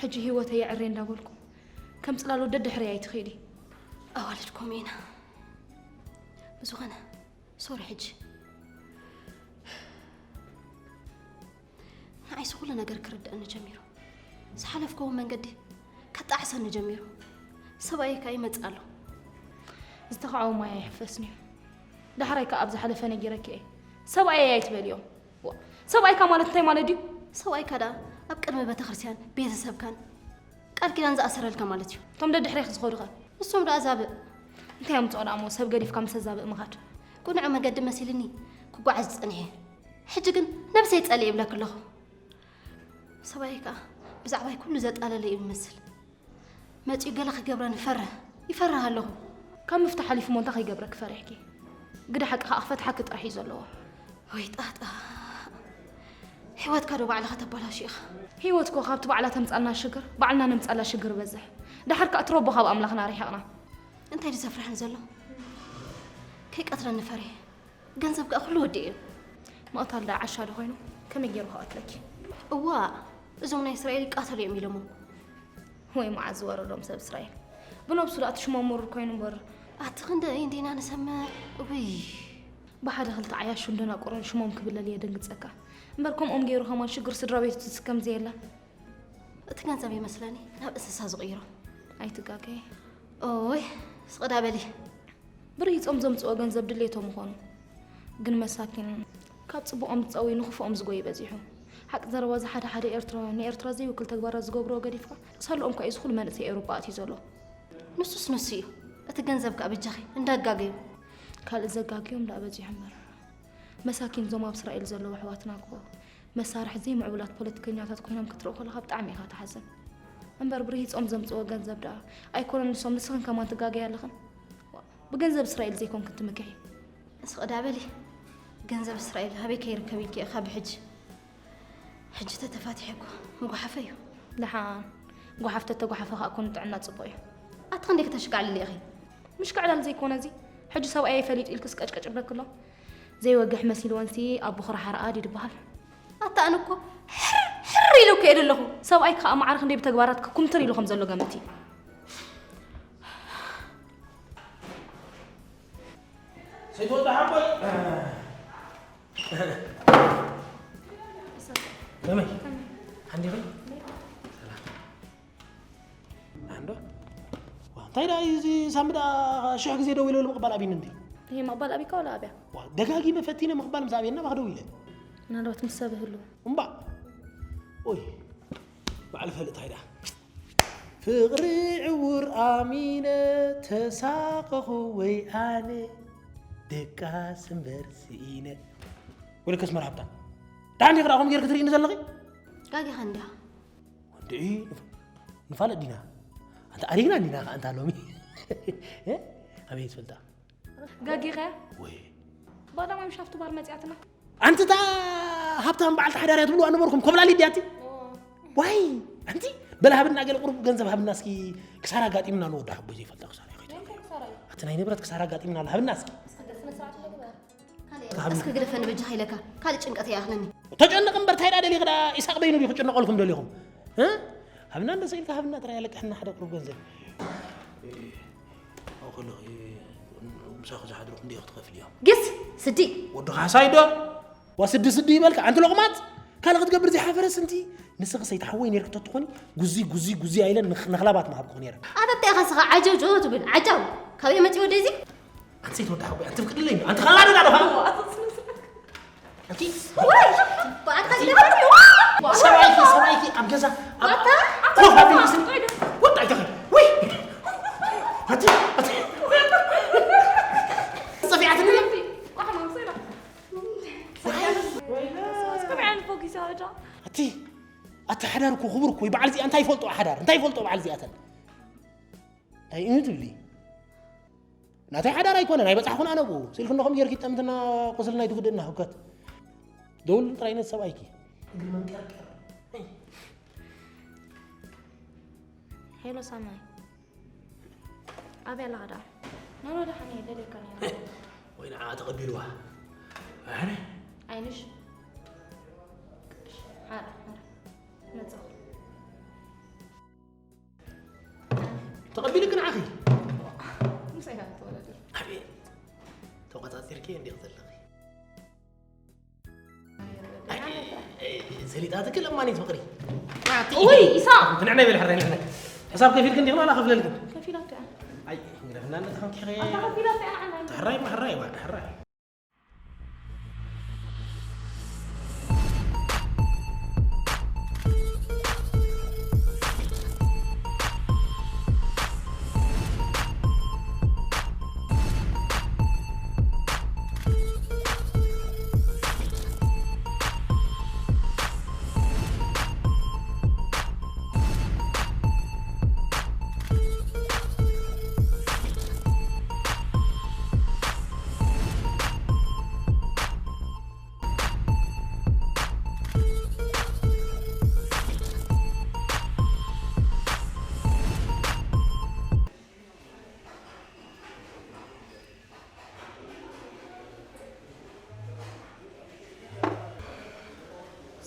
ሕጂ ህይወተይ የዕርየ እንዳበልኩ ከም ፅላሎት ደድሕረይ ኣይትኺዲ ኣዋልድ ከምኡ ኢና ብዝኾነ ሶሪ ሕጂ ንዓይሲ ኩሉ ነገር ክርድኣኒ ጀሚሩ ዝሓለፍክዎ መንገዲ ከጣዕሰኒ ጀሚሩ ሰብኣየይ ከዓ ይመፅእ ኣሎ ዝተኻዕወ ማይ ኣይሕፈስን እዩ ዳሕራይ ከዓ ኣብ ዝሓለፈ ነጊረኪ እየ ሰብኣየይ ኣይትበልዮም ሰብኣይካ ማለት እንታይ ማለት ድዩ ሰብኣይካ ደኣ ኣብ ቅድሚ ቤተክርስትያን ቤተሰብካን ቃል ኪዳን ዝኣሰረልካ ማለት እዩ እቶም ደድሕሬክ ዝኸዱኸ ንሶም ደኣ ዛብእ እንታይ ኣምፅኦ ደኣ እሞ ሰብ ገዲፍካ ምስ ዛብእ ምኻድ ቅኑዕ መገዲ መሲልኒ ክጓዓዝ ዝፀንሐ ሕጂ ግን ነብሰይ ፀልእ ይብለክ ኣለኹ ሰብኣይ ከዓ ብዛዕባይ ኩሉ ዘጣለለ እዩ ዝመስል መፂኡ ገለ ክገብረኒ ፈርህ ይፈርህ ኣለኹ ካብ ምፍታሕ ሓሊፉ ሞ እንታይ ከይገብረክ ፈሪሕኪ ግደ ሓቂ ከዓ ክፈትሓኪ ጥራሕ እዩ ዘለዎ ወይ ጣጣ ህይወትካ ዶ ባዕልኻ ተባላሹ ኢኻ ህይወት ኮ ካብቲ ባዕላ ተምፃልና ሽግር ባዕልና ነምፃላ ሽግር በዝሕ ድሓር ከዓ ትረቦ ካብ ኣምላኽና ርሒቕና እንታይ ድዩ ዘፍርሐኒ ዘሎ ከይቀትለኒ ፈሪሐ ገንዘብ ከዓ ኩሉ ወዲኡ እዩ ምቕታል ደኣ ዓሻ ዶ ኮይኑ ከመይ ገይሩ ክቐትለኪ እዋ እዞም ናይ እስራኤል ይቃተሉ እዮም ኢሎሞ ወይ መዓዝ ዝወረዶም ሰብ እስራኤል ብነብሱ ደኣ ትሽሞም ምሩር ኮይኑ እምበር ኣቲ ክንደይ እንዲና ንሰምዕ እውይ ብሓደ ክልተ ዓያሹን ደናቁሮን ሽሞም ክብለል እየ ደንግፀካ እምበር ከምኦም ገይሩ ከማን ሽግር ስድራ ቤቱ ትስከም ዘየላ እቲ ገንዘብ ይመስለኒ ናብ እንስሳ ዝቕይሮ ኣይትጋገየ ኦይ፣ ስቕ ዳ በሊ። ብርሂጾም ዘምጽኦ ገንዘብ ድሌቶም ምኾኑ። ግን መሳኪን ካብ ጽቡቖም ዝጸውዩ ንኽፉኦም ዝጎዩ በዚሑ። ሓቂ ዘረባ፣ እዚ ሓደ ሓደ ኤርትራውያን ንኤርትራ ዘይውክል ተግባራት ዝገብርዎ ገዲፍካ፣ ርእሰ ኣለኦም ከኣ እዩ ዝኹሉ መንእሰይ ኤውሮጳ ኣትዩ ዘሎ። ንሱስ ንሱ እዩ። እቲ ገንዘብ ከኣ በጃኺ እንዳጋገዩ። ካልእ ዘጋግዮም ደኣ በዚሑ እምበር። መሳኪን እዞም ኣብ እስራኤል ዘለዉ ኣሕዋትና እኮ መሳርሒ ዘይምዕቡላት ፖለቲከኛታት ኮይኖም ክትርኢ ከለኻ ብጣዕሚ ኢኻ ትሓዝን። እምበር ብርሂጾም ዘምጽዎ ገንዘብ ደኣ ኣይኮነን ንሶም፣ ንስኽን ከማን ትጋገያ ኣለኽን። ዋ፣ ብገንዘብ እስራኤል ዘይኮንክን ትምክሒ። እስቕ ዳ በሊ። ገንዘብ እስራኤል ሃበይ ከይርከብ ኢልኪ ኢኻ ብሕጂ። ሕጂ ተተፋቲሐ እኮ ምጉሓፈ እዩ። ደሓን፣ ጓሓፍ ተተጓሓፈ ከኣ እኮ ንጥዕና ጽቡቕ እዩ። ኣቲ ክንደይ ከተሽካዕልሊ ኢኺ? ምሽካዕላል ዘይኮነ እዚ፣ ሕጂ ሰብኣየይ ፈሊጡ ኢልክስ ቀጭቀጭ ይብለኪ ኣሎ። ዘይወግሕ መሲልወንሲ ኣቦ ክራሓርኣ ድዩ ዝበሃል? ኣታ ኣነ እኮ ሕር ሕር ኢለ እኮ እየ ዘለኹ። ሰብኣይኪ ከኣ ማዕረ ክንደይ ብተግባራት ክኩምትር ኢሉ ከም ዘሎ ገምቲ። ሰይትወልደ ሓቦይ። ከመይ? ሓንዲኺ? ሰላም። ኣንዶ? ዋ፣ እንታይ ደኣ እዚ ሳሚ ደኣ ሽሕ ግዜ ደዊለሉ ምቕባል ኣቢኒ እንዲ? ይሄ ምቕባል ኣቢካ ወላ ኣብያ? ዋ፣ ደጋጊመ ፈቲነ ምቕባል ምስ ኣብየና ባኽ ደዊለ። ምናልባት ምስ ሰብ ይህሉ። እምባእ። ኦይ፣ ባዕሉ ፈልጥ እንታይ ደኣ? ፍቕሪ ዕውር ኣሚነ ተሳቐኹ ወይ ኣነ ደቃስ እምበር ስኢነ። ወልከስ መርሃብታ። ደሓን ዲኺ ደኣ ከምኡ ጌርኪ ትርእይኒ ዘለኺ? ጋጊኻ እንድያ። ወንድዒ ንፍ-፣ ንፋለጥ ዲና? ኣንታ ኣሪግና ዲና ከኣ ኣንታ ሎሚ? እ? ኣበይ ትፈልጣ? ጋጊኸ? ወይ። ባዳማ ምሽ ኣብቲ ባር መጺኣትና። ኣንቲ እታ ሃብታም በዓልቲ ሓዳር እያ ትብልዋ ነበርኩም፣ ኮብላሊት ድያ ኣቲ? ዋይ፣ ኣንቲ በል ሃብና ገለ ቁሩብ ገንዘብ ሃብና እስኪ፣ ክሳራ ኣጋጢምና ንወዲ ሓቦይ ዘይፈልጣ ክሳራ እዩ ከይትረፍ። ኣቲ ናይ ንብረት ክሳራ ኣጋጢምና ኣሎ፣ ሃብና እስኪ። እስኪ ግደፈኒ በጃኻ ኢለካ፣ ካልእ ጭንቀት ይኣኽለኒ። ተጨነቕ እምበር፣ እንታይ ደኣ ደሊኺ ደኣ ኢሳቕ በይኑ ድዩ ክጭነቐልኩም ደሊኹም? እ? ሃብና እንዶ ስኢልካ ሃብና ጥራይ ኣለቅሕና ሓደ ቁሩብ ገንዘብ። ኣብኡ ከለኺ ምሳኺ ዝሓድሩ ክንደይ ክትኸፍልዮም? ግስ ስዲ። ወዲ ካሕሳይ ዶ? ዋ ስዲ ስዲ ይበልካ፣ ኣንቲ ሎቕማጽ። ካልእ ክትገብር ዘይሓፈረስ እንቲ ንስኺ ሰይቲ ሓወይ ነይርኪ ተትኾኒ፣ ጉዚ፣ ጉዚ፣ ጉዚ ኣይለን ንኽ-፣ ነኽላባት ምሃብኩኺ ነይረ። ኣታ እንታይ ኢኻ ንስኻ ዓጀውጀው ትብል? ዓጃው። ካበይ መጺኡ ወደዚ? ኣንቲ ሰይቲ ወዲ ሓወይ፣ ኣንቲ ፍቅድለይ፣ ኣንቲ ኸላዶ ዳዶ ኸ? ኣንቲ ወይ! ኣታ ሰብኣይኪ፣ ሰብኣይኪ ኣብ ገዛ፣ ኣብ ኣታ ኮፍ ኣቢሉ ስኒ። ወጣ ኣይተኸ-፣ ወይ! ኣንቲ፣ ኣንቲ። ጸፊዓትኒ። ኣቲ፣ ኣቲ ሓዳር እኮ ክቡር እኮ እዩ። በዓል እዚኣ እንታይ ይፈልጦ ሓዳር? እንታይ ይፈልጦ በዓል እዚኣተን? እንታይ እዩ ትብሊ? ናተይ ሓዳር ኣይኮነን፣ ኣይበጻሕኩን ኣነ ብኡ። ስልኪ እንዶ ከም ጌርኪ ጠምትና ቁስሊ ናይ ትጉድእና ህውከት። ደውል ጥራይ ነቲ ሰብኣይኪ። እግሪ መንቀርቀር። ሄሎ ሳማይ። ኣበይ ኣለኻ ደኣ? ኖኖ ደሓን እየ፣ ደልየካ ነይረ። ወይ ንዓ ተቐቢልዋ። ኣረ። ኣይንሽ። ሓራ፣ ሓራ። መጻኹ። ተቐቢልክ ንዓኺ? ምሳይ ሃብቲ ወለዲ። ኣቤት። ተቆጻጺርኪ እንዲኺ ዘለኺ። ኣይ፣ ኣይ፣ ሰሊጣትኪ ለማኒት ፍቕሪ። ኣቲ ወይ፣ ኢሳቕ! ንዕናይ በል ሕራይ፣ ንዕናይ። ሕሳብ ከፊልክን ዲኽን ዋላ ከፍለልክን? ከፊላቶ እያ። ኣይ፣ ግደፍና፣ እንደ ተኸምኪ ኸ-፣ ኣታ ከፊላቶ እያ፣ ንዓና። ሕራይ፣ ሕራይ፣ ዋ፣ ሕራይ።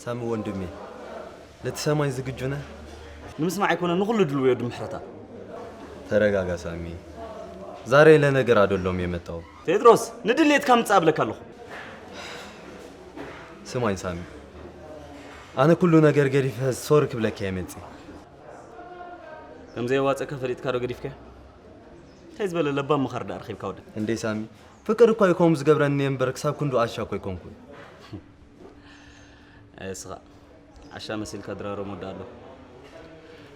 ሳሚ ወንድሜ፣ ልትሰማኝ ዝግጁ ነህ? ንምስማዕ ኣይኮነን፣ ንኹሉ ድልው እየ ወዲ ምሕረታ። ተረጋጋ ሳሚ። ዛሬ ለነገር አይደለም የመጣው። ቴድሮስ፣ ንድሌትካ ምጻእ እብለካ ኣለኹ። ስማኝ ሳሚ፣ ኣነ ኩሉ ነገር ገዲፈ ሶሪ ክብለካ እየ መጺእ። ከም ዘየዋጸካ ፈሊጥካ ዶ ገዲፍካዮ? ዝበለ ለባም ምኻር ደኣ ረኺብካ ወደ። እንዴ ሳሚ፣ ፍቅር እኮ ኣይኮም ዝገብረኒ እምበር ክሳብ ክንዱ ዓሻ እኮ ኣይኮንኩን። ኣይ እስኻ ዓሻ መሲልካ ድራሮም ወደ ኣሎ።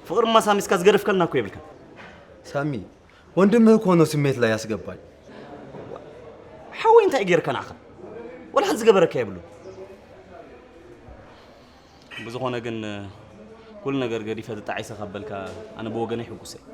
ፍቅርማ ሳሚስካ ዝገደፍከልና እኮ የብልካ። ሳሚ፣ ወንድምህ እኮ ነው ስሜት ላይ ያስገባኝ። ሓወይ እንታይ ገይርካ ንዓኻ? ወላ ሓንቲ ዝገበረካ የብሉን። ብዝኾነ ግን ኩሉ ነገር ገዲፈ ተጣዒሰ ካብ በልካ ኣነ ብወገነይ ሕጉሰ እየ።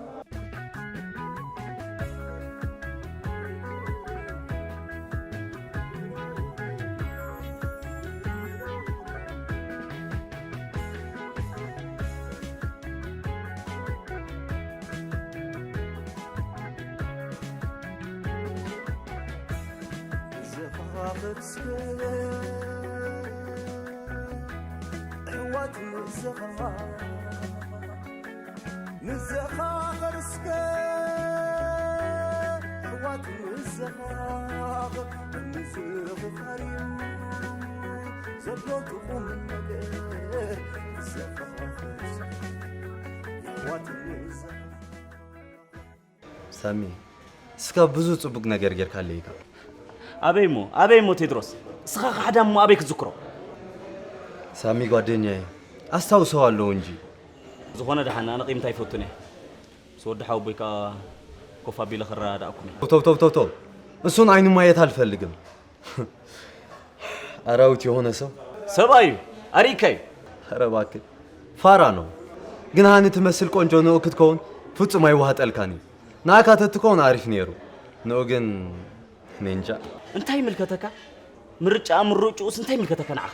ንዘኻኸር እስከ ኣሕዋት ንዘኻኸር፣ ንዘኻኸር እስከ ኣሕዋት ንዘኻኸር፣ ንዘኻኸር እዩ ዘሎ እቲ ቁም ነገር። ንዘኻኸር እስከ ኣሕዋት ንዘኻኸር። ሳሚ፣ እስካ ብዙ ጽቡቅ ነገር ጌርካለይ ኢካ። ኣበይ እሞ፣ ኣበይ እሞ ቴድሮስ? እስኻ ካሕዳ እሞ ኣበይ ክትዝክሮ? ሳሚ ጓደኛዬ፣ ኣስታውሰዋለሁ እንጂ። ዝኾነ ደሓን፣ ኣነ ቂምታ ኣይፈቱን እየ። ምስ ወዲ ሓወቦይ ከኣ ኮፍ ኣቢለ ክረዳዳእኩም እየ። ተው፣ ተው፣ ተው፣ ተው። እሱን አይኑ ማየት አልፈልግም። አራዊት የሆነ ሰው። ሰብኣይ እዩ፣ ኣርኢካዩ። ኧረ እባክህ፣ ፋራ ነው። ግን ሃኒ ትመስል ቆንጆ ንኡ ክትከውን ፍጹም ኣይዋሃጠልካን እዩ። ንኣካ ተትከውን ኣሪፍ ነይሩ። ንኡ ግን እኔ እንጃ። እንታይ ይምልከተካ? ምርጫ ምርጭኡስ እንታይ ይምልከተካ ንዓኻ?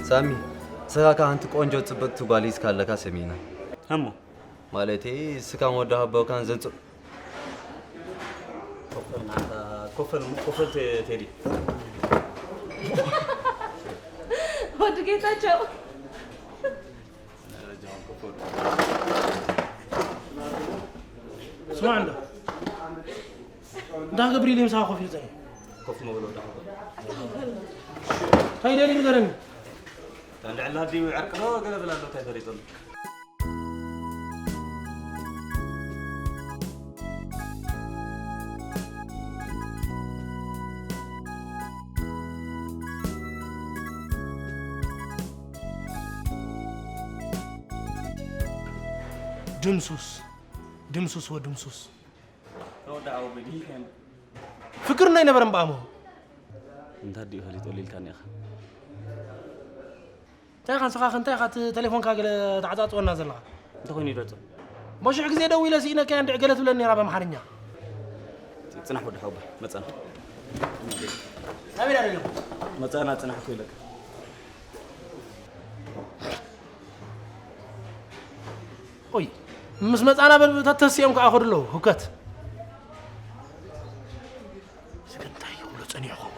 ሳሚ፣ ንስኻ ከኣ ሓንቲ ቆንጆ ጽብቕቲ ጓል ሒዝካ ኣለካ ሰሚዕና። እሞ? ማለተይ፣ ንስኻን ወዲ ሃቦካን ዘን ጽ-፣ ኮፈል ናታ፣ ኮፈል፣ ኮፈል ቴ-፣ ቴዲ። ወዲ ጌታቸው። ስማዕ እንዶ። እንዳ ገብርኤል ምሳኻ ኮፍ ኢሉ ጸኒሑ። ኮፍ መበል ወዳ። እንታይ ደልዩ ንገረኒ። እንዳ ዕላ ድዩ ዕርቂ ዶ ገለ ብላ ኣሎ እንታይ ፈሊጡ ኣሎ? ድምሱስ፣ ድምሱስ ወድምሱስ። ተወዳኣ ወበይ ድሂልካዮ? ፍቅርና ኣይነበረን ብኣሞ። እንታ ድዩ ፈሊጡ ሊልካኒ ኢኻ። እንታይ ኢኻ ንስኻ ከ እንታይ ኢኻ እቲ ቴሌፎንካ ገለ ተዓጻጽወና ዘለኻ? እንታይ ኮይኑ ይደጾ? እሞ ሽሕ ግዜ ደዊለ ስኢነካያ እንድዒ ገለ ትብለኒ ነይራ ብኣምሓርኛ። ጽናሕ ወዲ ሓወቦይ፣ መጸና። ናበይ ደኣ ደሊኹም? መጸና ጽናሕ እኮ ኢለካ። ኦይ፣ ምስ መጻና በል ተተሲኦም ከኣ ከዱ ኣለዉ፣ ህውከት። እዚ ግን እንታይ ይብሎ ጸኒሑ ይኸውን?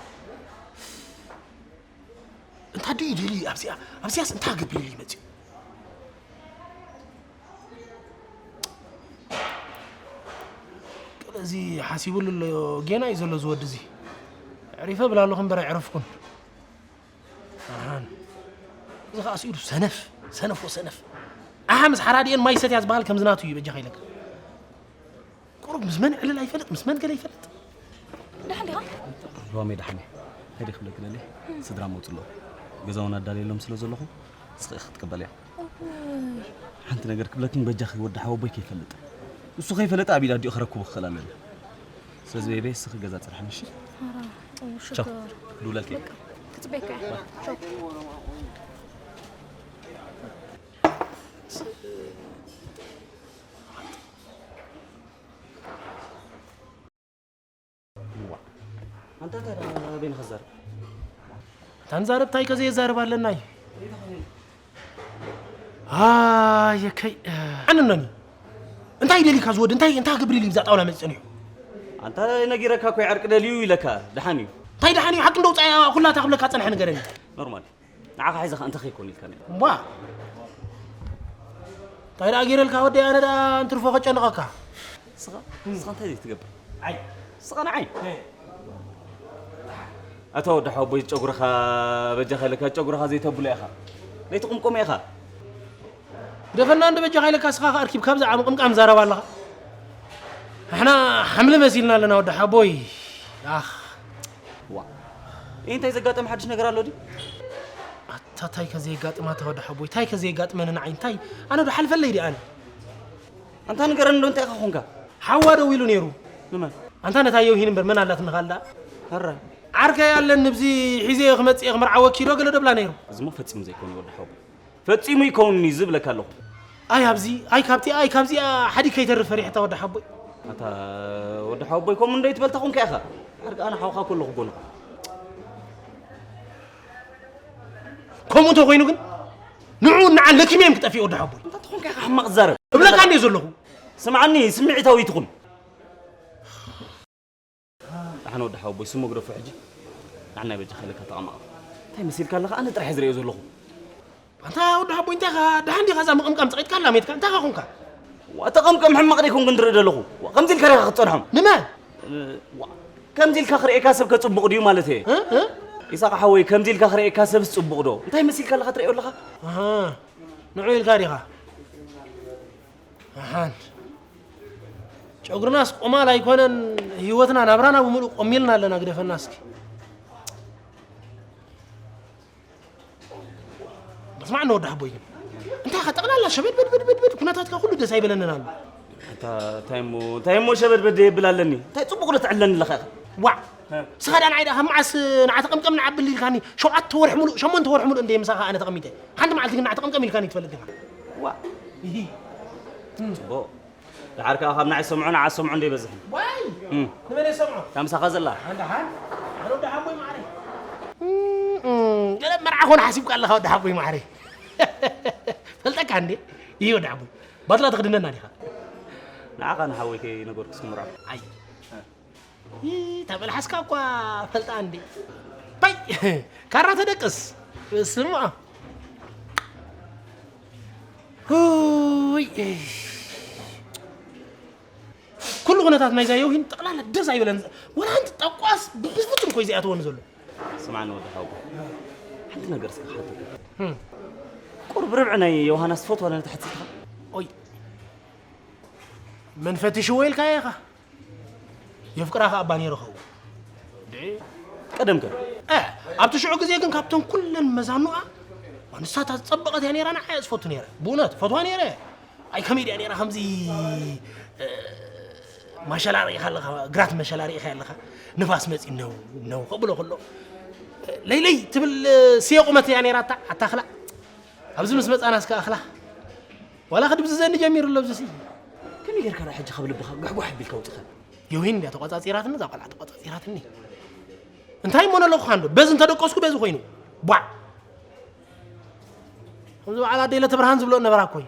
እንታይ ድዩ ይደሊ ኣብዚኣ? ኣብዚኣስ እንታይ ክገብር ኢሉ ይመጽእ? ገለ እዚ ሓሲቡሉ ኣሎ፣ ጌና እዩ ዘሎ እዚ ወዲ እዚ። ኣዕሪፈ እብል ኣለኹ እምበር ኣይዕረፍኩን። ኣሃን። እዚ ኸኣ ስኢሉ ሰነፍ፣ ሰነፍ ወሰነፍ። ኣሃ፣ ምስ ሓራዲኤን ማይ ሰትያ ዝበሃል ከምዚ ናቱ እዩ፣ በጃኻ ኢለካ። ቁሩብ ምስ መን ዕልል ኣይፈልጥ፣ ምስ መን ገለ ይፈልጥ። ደሓን ዲኻ? ሮሜ ደሓን እየ። እንታይ ደይ ክብለኪ ደልየ? ስድራ መውጽእ ኣለዉ። ገዛውን ኣዳልየሎም ስለ ዘለኹ፣ ንስኺ ኢኺ ክትቅበልያ። ሓንቲ ነገር ክብለኪ በጃኺ ወዲ ሓወቦይ ከይፈልጥ። እሱ ከይፈለጠ ኣብ ኢድ ኣዲኡ ክረክቦ ክኽእል ኣለኒ። ስለዚ ቤቤ፣ ንስኺ ገዛ ጽንሓኒ፣ እሺ? ቻው። ክድውለልኪ እየ። በቃ፣ ክጽበየካ እየ። ቻው። ዋእ። ኣንታ እንታይ ደኣ ኣበይ ንኽዛረብ? ኣንታ ንዛረብ እንታይ ከዘየዛርብ ኣለናይ? ኣየከይ። ዓንነኒ። እንታይ ደሊካ ዝወዲ? እንታይ፣ እንታይ ክገብር ኢሉ ብዛ ጣውላ መጺኡ ጸኒሑ? ኣንታ ነጊረካ እኮ ዕርቂ ደልዩ ኢለካ። ደሓን እዩ። እንታይ ደሓን እዩ? ሓቂ እንደው ጻያ ኩላታ ክብለካ ጸንሐ ንገረኒ። ኖርማል። ንዓኻ ሒዘኻ እንተ ኸይኮን ኢልካ ነይሩ። እዋ። እንታይ ደኣ ገይረልካ ወደይ? ኣነ ደኣ እንትርፎ ከጨንቐካ። ስኻ፣ ስኻ እንታይ ዘይትገብር? ኣይ። ስኻ ንዓይ። ኣታ ወዲ ሓወቦይ ጨጉርኻ በጃኻ ኢለካ ጨጉርኻ ዘይተብሎ ኢኻ። ዘይትቕምቆም ኢኻ። ግደፈና እንዶ በጃኻ ኢለካ ስኻ ከኣ ኣርኪብ ካብዛ ዓምቕምቃም ዛረባ ኣለኻ። ንሕና ሓምሊ መሲልና ኣለና ወዲ ሓቦይ። ኣኽ። ዋ። እንታይ ዘጋጠመ ሓድሽ ነገር ኣሎ ድዩ? ኣታ ታይ ከዘየጋጥማ ተወደ ሓቦይ፣ ታይ ከዘየጋጥመኒ ንዓይ እንታይ? ኣነ ዶ ሓልፈለይ ድኣ ኣነ? ኣንታ ንገረኒ ዶ እንታይ ኢኻ ኾንካ? ሓዋ ደዊሉ ነይሩ። ንመን? ኣንታ ነታ የውሂን እምበር መን ኣላትኒ ካልዳ? ኣረ። ዓርከይ ኣለኒ ብዚ ሒዘዮ ክመጽእ እየ ክምርዓወኪ ዶ ገለ ደብላ ነይሩ። እዚ እሞ ፈጺሙ ዘይኮነ ወዲ ሓቦይ። ፈጺሙ ይከውንኒ ዝብለካ ኣለኹ። ኣይ ኣብዚ፣ ኣይ ካብቲ፣ ኣይ ካብዚኣ ሓዲ ከይተርፍ ፈሪሐታ ወዲ ሓቦይ። ኣታ ወዲ ሓቦይ ከምኡ እንዶ ይትበልታ ኾንካ ኢኻ። ዓርቂ ኣነ ሓውኻ ከለኹ ጎንኻ። ከምኡ እንተኾይኑ ግን ንዑ ንዓን ለኪመ እዮም ክጠፍኡ ወዲ ሓቦይ። እንታይ ተኾንካ ኢኻ ሕማቕ ትዛረብ? እብለካ እንደ ዘለኹ። ስምዓኒ፣ ስምዒታዊ ትኹን። ኣሕነ ወዲ ሓወቦይ ስሙ ግደፎ ሕጂ። ንዓናይ በጃ ከለካ ተቐማቐ። እንታይ መሲልካ ኣለኻ? ኣነ ጥራሕ ዝርእዮ ዘለኹ። ኣንታ ወዲ ሓቦይ እንታይ ኢኻ? ደሓን ዲኻ እዛ ምቕምቃም ጸቒጥካ ኣላ ሜትካ? እንታይ ኢኻ ኾንካ? ዋ፣ ተቐምቀም ሕማቕ ደይኮንኩ እንድርኢ ዘለኹ። ዋ፣ ከምዚ ኢልካ ዲኻ ክትጸንሖም? ንመን? እ፣ ዋ፣ ከምዚ ኢልካ ክርእየካ ሰብ ከጽቡቕ ድዩ ማለት እየ? እ? እ? ኢሳቕ ሓወይ፣ ከምዚ ኢልካ ክርእየካ ሰብስ ጽቡቕ ዶ? እንታይ መሲልካ ኣለኻ ትርእዮ ኣለኻ? ኣሃ፣ ንዑ ኢልካ ዲኻ? ኣሓን። ጨጉርናስ ቆማል ኣይኮነን፣ ህይወትና ናብራና ብምሉእ ቆሚልና ኣለና፣ ግደፈና እስኪ። በስማዕ እንዶ ወዲ ሓቦይ ግን። እንታይ ኢኻ ጠቕላላ ሸበድበድበድበድ፣ ኩነታትካ ኩሉ ደስ ኣይበለንን ኣሎ። እታ፣ እንታይ እሞ፣ እንታይ እሞ ሸበድበድ የብል ኣለኒ? እንታይ ጽቡቕ ዶ ትዕለኒ ኣለኻ ኢኻ? ዋዕ! እ። ስኻ ደኣ ንዓይ ደኣ ካብ መዓስ ንዓ ተቐምቀም ንዓብል ኢልካኒ? ሸውዓተ ወርሒ ሙሉእ፣ ሸሞንተ ወርሒ ሙሉእ እንደ ምሳኻ ኣነ ተቐሚጠ። ሓንቲ መዓልቲ ግን ንዓ ተቐምቀም ኢልካኒ ትፈልጥ ዲኻ? ዋዕ! እሂ። ጽቡቕ። ደሓር ከኣ ካብ ንዓይ ሰምዑ፣ ንዓ ሰምዑ እንደ ይበዝሕ። ዋይ! እም። ንመን የሰምዖ? እታ ምሳኻ ዘላ። ኣንዳ ሓን? ኣነ ወዲ ሓቦይ ማዕረ። እም፣ እም። ገለ መርዓ ኾነ ሓሲብካ ኣለኻ ወዲ ሓቦይ ማዕረ። ፈልጠካ እንዴ? ይህ ወዲ ሓቦይ። ባትላ ትኽድነና ዲኻ? ንዓኻ ንሓወይ ከይነገርኩ እስኪ ምርዖ። ኣይ። እ። ይህ፣ እታ መልሓስካ እኳ ፈልጣ እንዴ። ባይ! ካራ ተደቅስ። ስማ። ሁይ! ኩሉ ኩነታት ናይዛ የውሂን ጠቕላላ ደስ ኣይበለን። ወላ ሓንቲ ጠቋስ ብፍጹም እኮ እዩ ዘይኣትወኒ ዘሎ። ስማዕኒ ወዲ ሓውቦ፣ ሓንቲ ነገር እስከ ክሓተካ። እም። ቁሩብ ርብዒ ናይ ዮሃናስ ትፈትዋ ነታ ሕጽይትኻ? ኦይ። መን ፈቲሽዎ ኢልካዮ ኢኻ? የፍቅራ ከኣ እባ ነይሩ ኸውን። ድዒ? ቀደም ከ? እ፣ ኣብቲ ሽዑ ግዜ ግን ካብተን ኩለን መዛኑኣ፣ ንሳ እታ ዝጸበቐት እያ ነይራ፣ ንዓይ እያ ዝፈቱ ነይረ። ብእውነት፣ ፈትዋ ነይረ። ኣይ ከመይ ድያ ነይራ ከምዚ፣ እ፣ ማሸላ ርኢኻ ኣለኻ፣ ግራት መሸላ ርኢኻ ኣለኻ፣ ንፋስ መጺኡ ነው፣ ነው ከብሎ ከሎ፣ ለይለይ ትብል፣ እ፣ ስየ ቁመት እያ ነይራታ፣ ኣታ ኣኽላ። ኣብዚ ምስ መጻና እስከ ኣኽላ። ዋላ ክድብዝዘኒ ጀሚሩ ኣሎ፣ ኣብዚሲ። ከመይ ጌርካ ደኣ ሕጂ ካብ ልብኻ ጓሕጓሕ ኣቢልካ ኣውጺኻኒ? ዮሂን እንድያ ተቖጻጺራትኒ፣ እዛ ቆልዓ ተቖጻጺራትኒ። እንታይ እሞ ነለኹኻ እንዶ? በዚ እንተደቀስኩ በዚ ኮይኑ። ቧዕ! ከምዚ በዓል ኣደይ ለተብርሃን ዝብሎ ነበራ እኮ እዩ።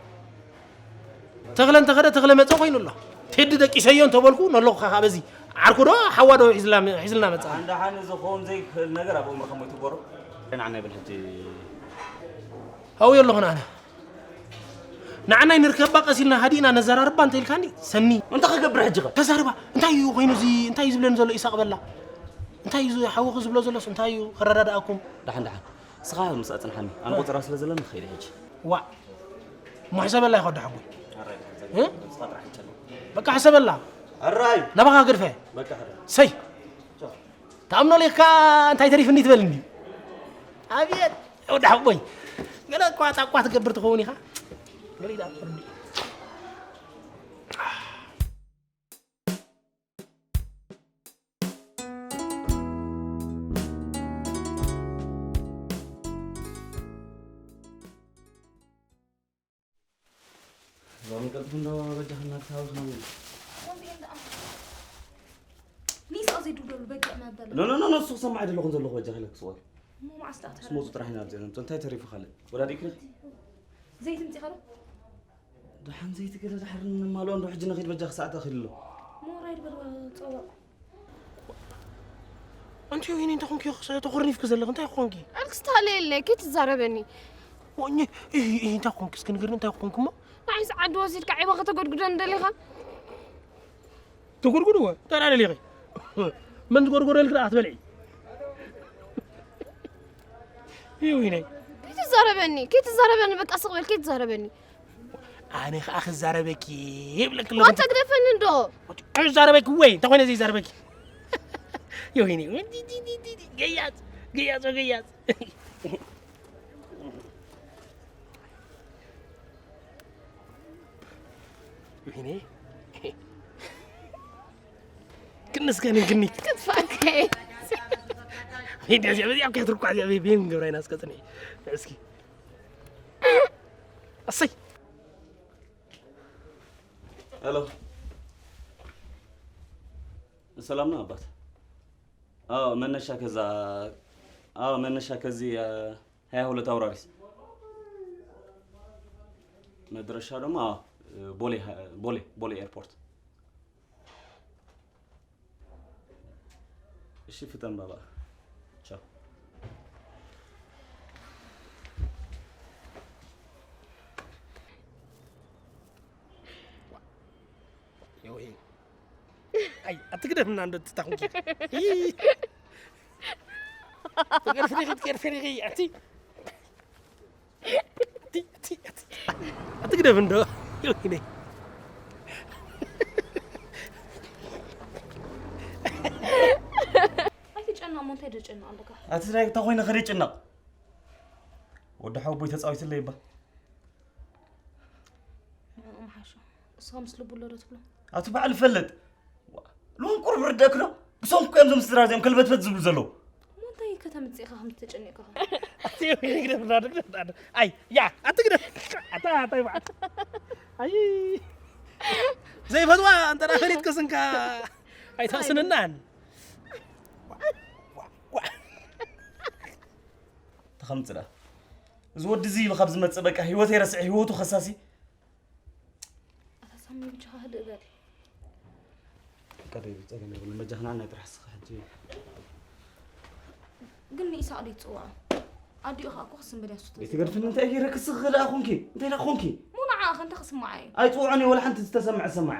ተኽለ እንተኸደ ተኽለ መጸ ኮይኑ ኣሎ። ቴዲ ደቂሰዮ እንተበልኩ ነለኹኻ ካብ በዚ። ዓርኩ ዶ ሓዋ ዶ ሒዝላ-፣ ሒዝልና መጻ? ሓን ደሓን እዚ ክኸውን ዘይክእል ነገር ኣብ ኣእምሮኻ ሞይቱ ጎሮ። ንዓና ይበል ሕጂ። ኣብኡ ኣለኹ ንኣና። ንዓናይ ንርከባ ቀስ ኢልና ሃዲእና ነዘራርባ እንተ ኢልካኒ፣ ሰኒ። እንታይ ክገብር ሕጂ ኸ? ተዛርባ። እንታይ እዩ ኮይኑ እዚ? እንታይ እዩ ዝብለኒ ዘሎ ኢሳቕ በላ? እንታይ እዩ እዚ ሓውኺ ዝብሎ ዘሎስ? እንታይ እዩ ከረዳድኣኩም? ደሓን፣ ደሓን። ንስኻ ምስኣ ጽንሓኒ። ኣነ ቆጸራ ስለ ዘለኒ ክኸይድ ሕጂ። ዋእ። እሞ ሕሰበላ ኢኻ ወዲ ሓቦይ። ኣራይ፣ እ? ንስኻ ጥራሕ ሕሰበላ። በቃ ሕሰበላ። ኣራይ። ናባኻ ግድፈ። በቃ ሕሰበላ። ሰይ። ተኣምኖ ሌካ እንታይ ተሪፍኒ ትበልኒ? ኣብየት ወዲ ሓቦይ። ገለ እኳ ጣቋ ትገብር ትኸውን ኢኻ። ገለ ኢዳ ፍርዲ። ሎሚ ቀልጥፍ እንዶ በጃኽና ክሳብ ዝኸውን። ወንድም ደኣ። ኒስ ኣዘይ ዱደሉ በጃ መበለ። ኖ፣ ኖ፣ ኖ፣ ኖ፣ እሱ ክሰማዕ ኣይደለኹን ዘለኹ በጃ ኢለ ክስወር። እሞ መዓስ ደኣ እሱ መውፁ ጥራሕ ኢና ኣብዚኣ ነምፅኦ። እንታይ ተሪፉ ካልእ? ወዳዲእክኒ? ዘይት ምፂኻ ዶ? ደሓን ዘይት ገለ ድሓር ንማልኦ እንዶ ሕጂ ንኺድ በጃ ክሰዓት ኣኺሉ ኣሎ። ሞራ ኣንቲ ወይኒ እንታይ ኮንኪ? ተኾርኒፍኪ ዘለኺ እንታይ ኮንኪ? ኣልክስታለ የለ ኬት ትዛረበኒ? ወይኒ እንታይ ኮንኪ? እስኪ ንገርኒ እንታይ ኮንኪ እሞ? ንዓይስ ዓዲ ወሲድካ ዒባ ከተጎድጉደን ደሊኻ? ተጎድጉድዎ ተዳደሊኺ መን ዝጎድጎደልክ ደኣ ክትበልዒ? ይወይነይ ኬት ትዛረበኒ? ኬት ትዛረበኒ? በቃ ስቕ በል ኬት ትዛረበኒ? ኣነ ከዓ ክዛረበኪ ይብለክ ኣለኹ። ኣታ ግደፈኒ እንዶ። ክዛረበኪ ወይ እንታይ ኮይነ ዘይዛረበኪ? ይወይነይ ገያፅ ገያፅ ገያፅ ይሄኔ ክንስከን እንግኒ ክትፋከ ሄደ እዚኣ በዚኣ ከትርኳ እዚኣ ቤን ገብራይና እስከ ጽንሒ እስኪ ኣሰይ ሄሎ ሰላም ነው አባት አዎ መነሻ ከዛ አዎ መነሻ ከዚህ ሀያ ሁለት አውራሪስ መድረሻ ደግሞ አዎ ቦሌ ቦሌ ቦሌ ኤርፖርት እሺ ፍጠን ባባ ቻው ይወይ ኣይ ኣትግደፍና እንዶ ትታኹንኪ ትገርፍሪኺ ትገርፍሪኺ ኣቲ ኣትግደፍ እንዶ ይወይነይ ኣይትጨነቕ እሞ እንታይ ደጨንቕ ኣለካ ኣቲ እንታይ እንታይ ኮይነ ከደ ጭነቕ ወዲ ሓወቦይ ተፃዊትለይ እባ ንዕኦም ሓሾ እሶም ምስ ልቡ ኣሎ ዶ ትብሎ ኣቲ በዓል ፈለጥ ሎም ቁሩብ ርደእክ ዶ ብሶም እኮ እዮም ዞም ስድራ እዚኦም ከልበትበት ዝብሉ ዘለዉ እሞ እንታይ ከተምፅእ ኢኻ ከም ተጨኒቕካ ኣይ ያ ኣትግደፍ ኣታ ኣታ ይባዓል ኣይ ዘይፈትዋ እንተ ፈሊጥክስ እንካ ኣይተቕስንናን ተኸምፅዳ እዚ ወዲ እዚ ኢሉ ካብ ዝመፅእ በቃ ህይወተይ ረስዐ ህይወቱ ከሳሲ ኣታ ሳሚ ብቻኻ ህድእ በል ቀደይ ብፀገም የብሉ መጃኽና ናይ ጥራሕ ስኻ ሕጂ ግን ንኢሳቅ ደይ ትፅውዖ ኣዲኡ ከዓ እኮ ክስም በል ያሱት ቤት ገድፍን እንታይ ገይረ ክስኽ ደኣ ኮንኪ እንታይ ደኣ ኮንኪ ሙ ንዓ ከንተ ክስማዓ እዩ ኣይፅውዖን እየ ወላ ሓንቲ ዝተሰምዐ ሰማዐ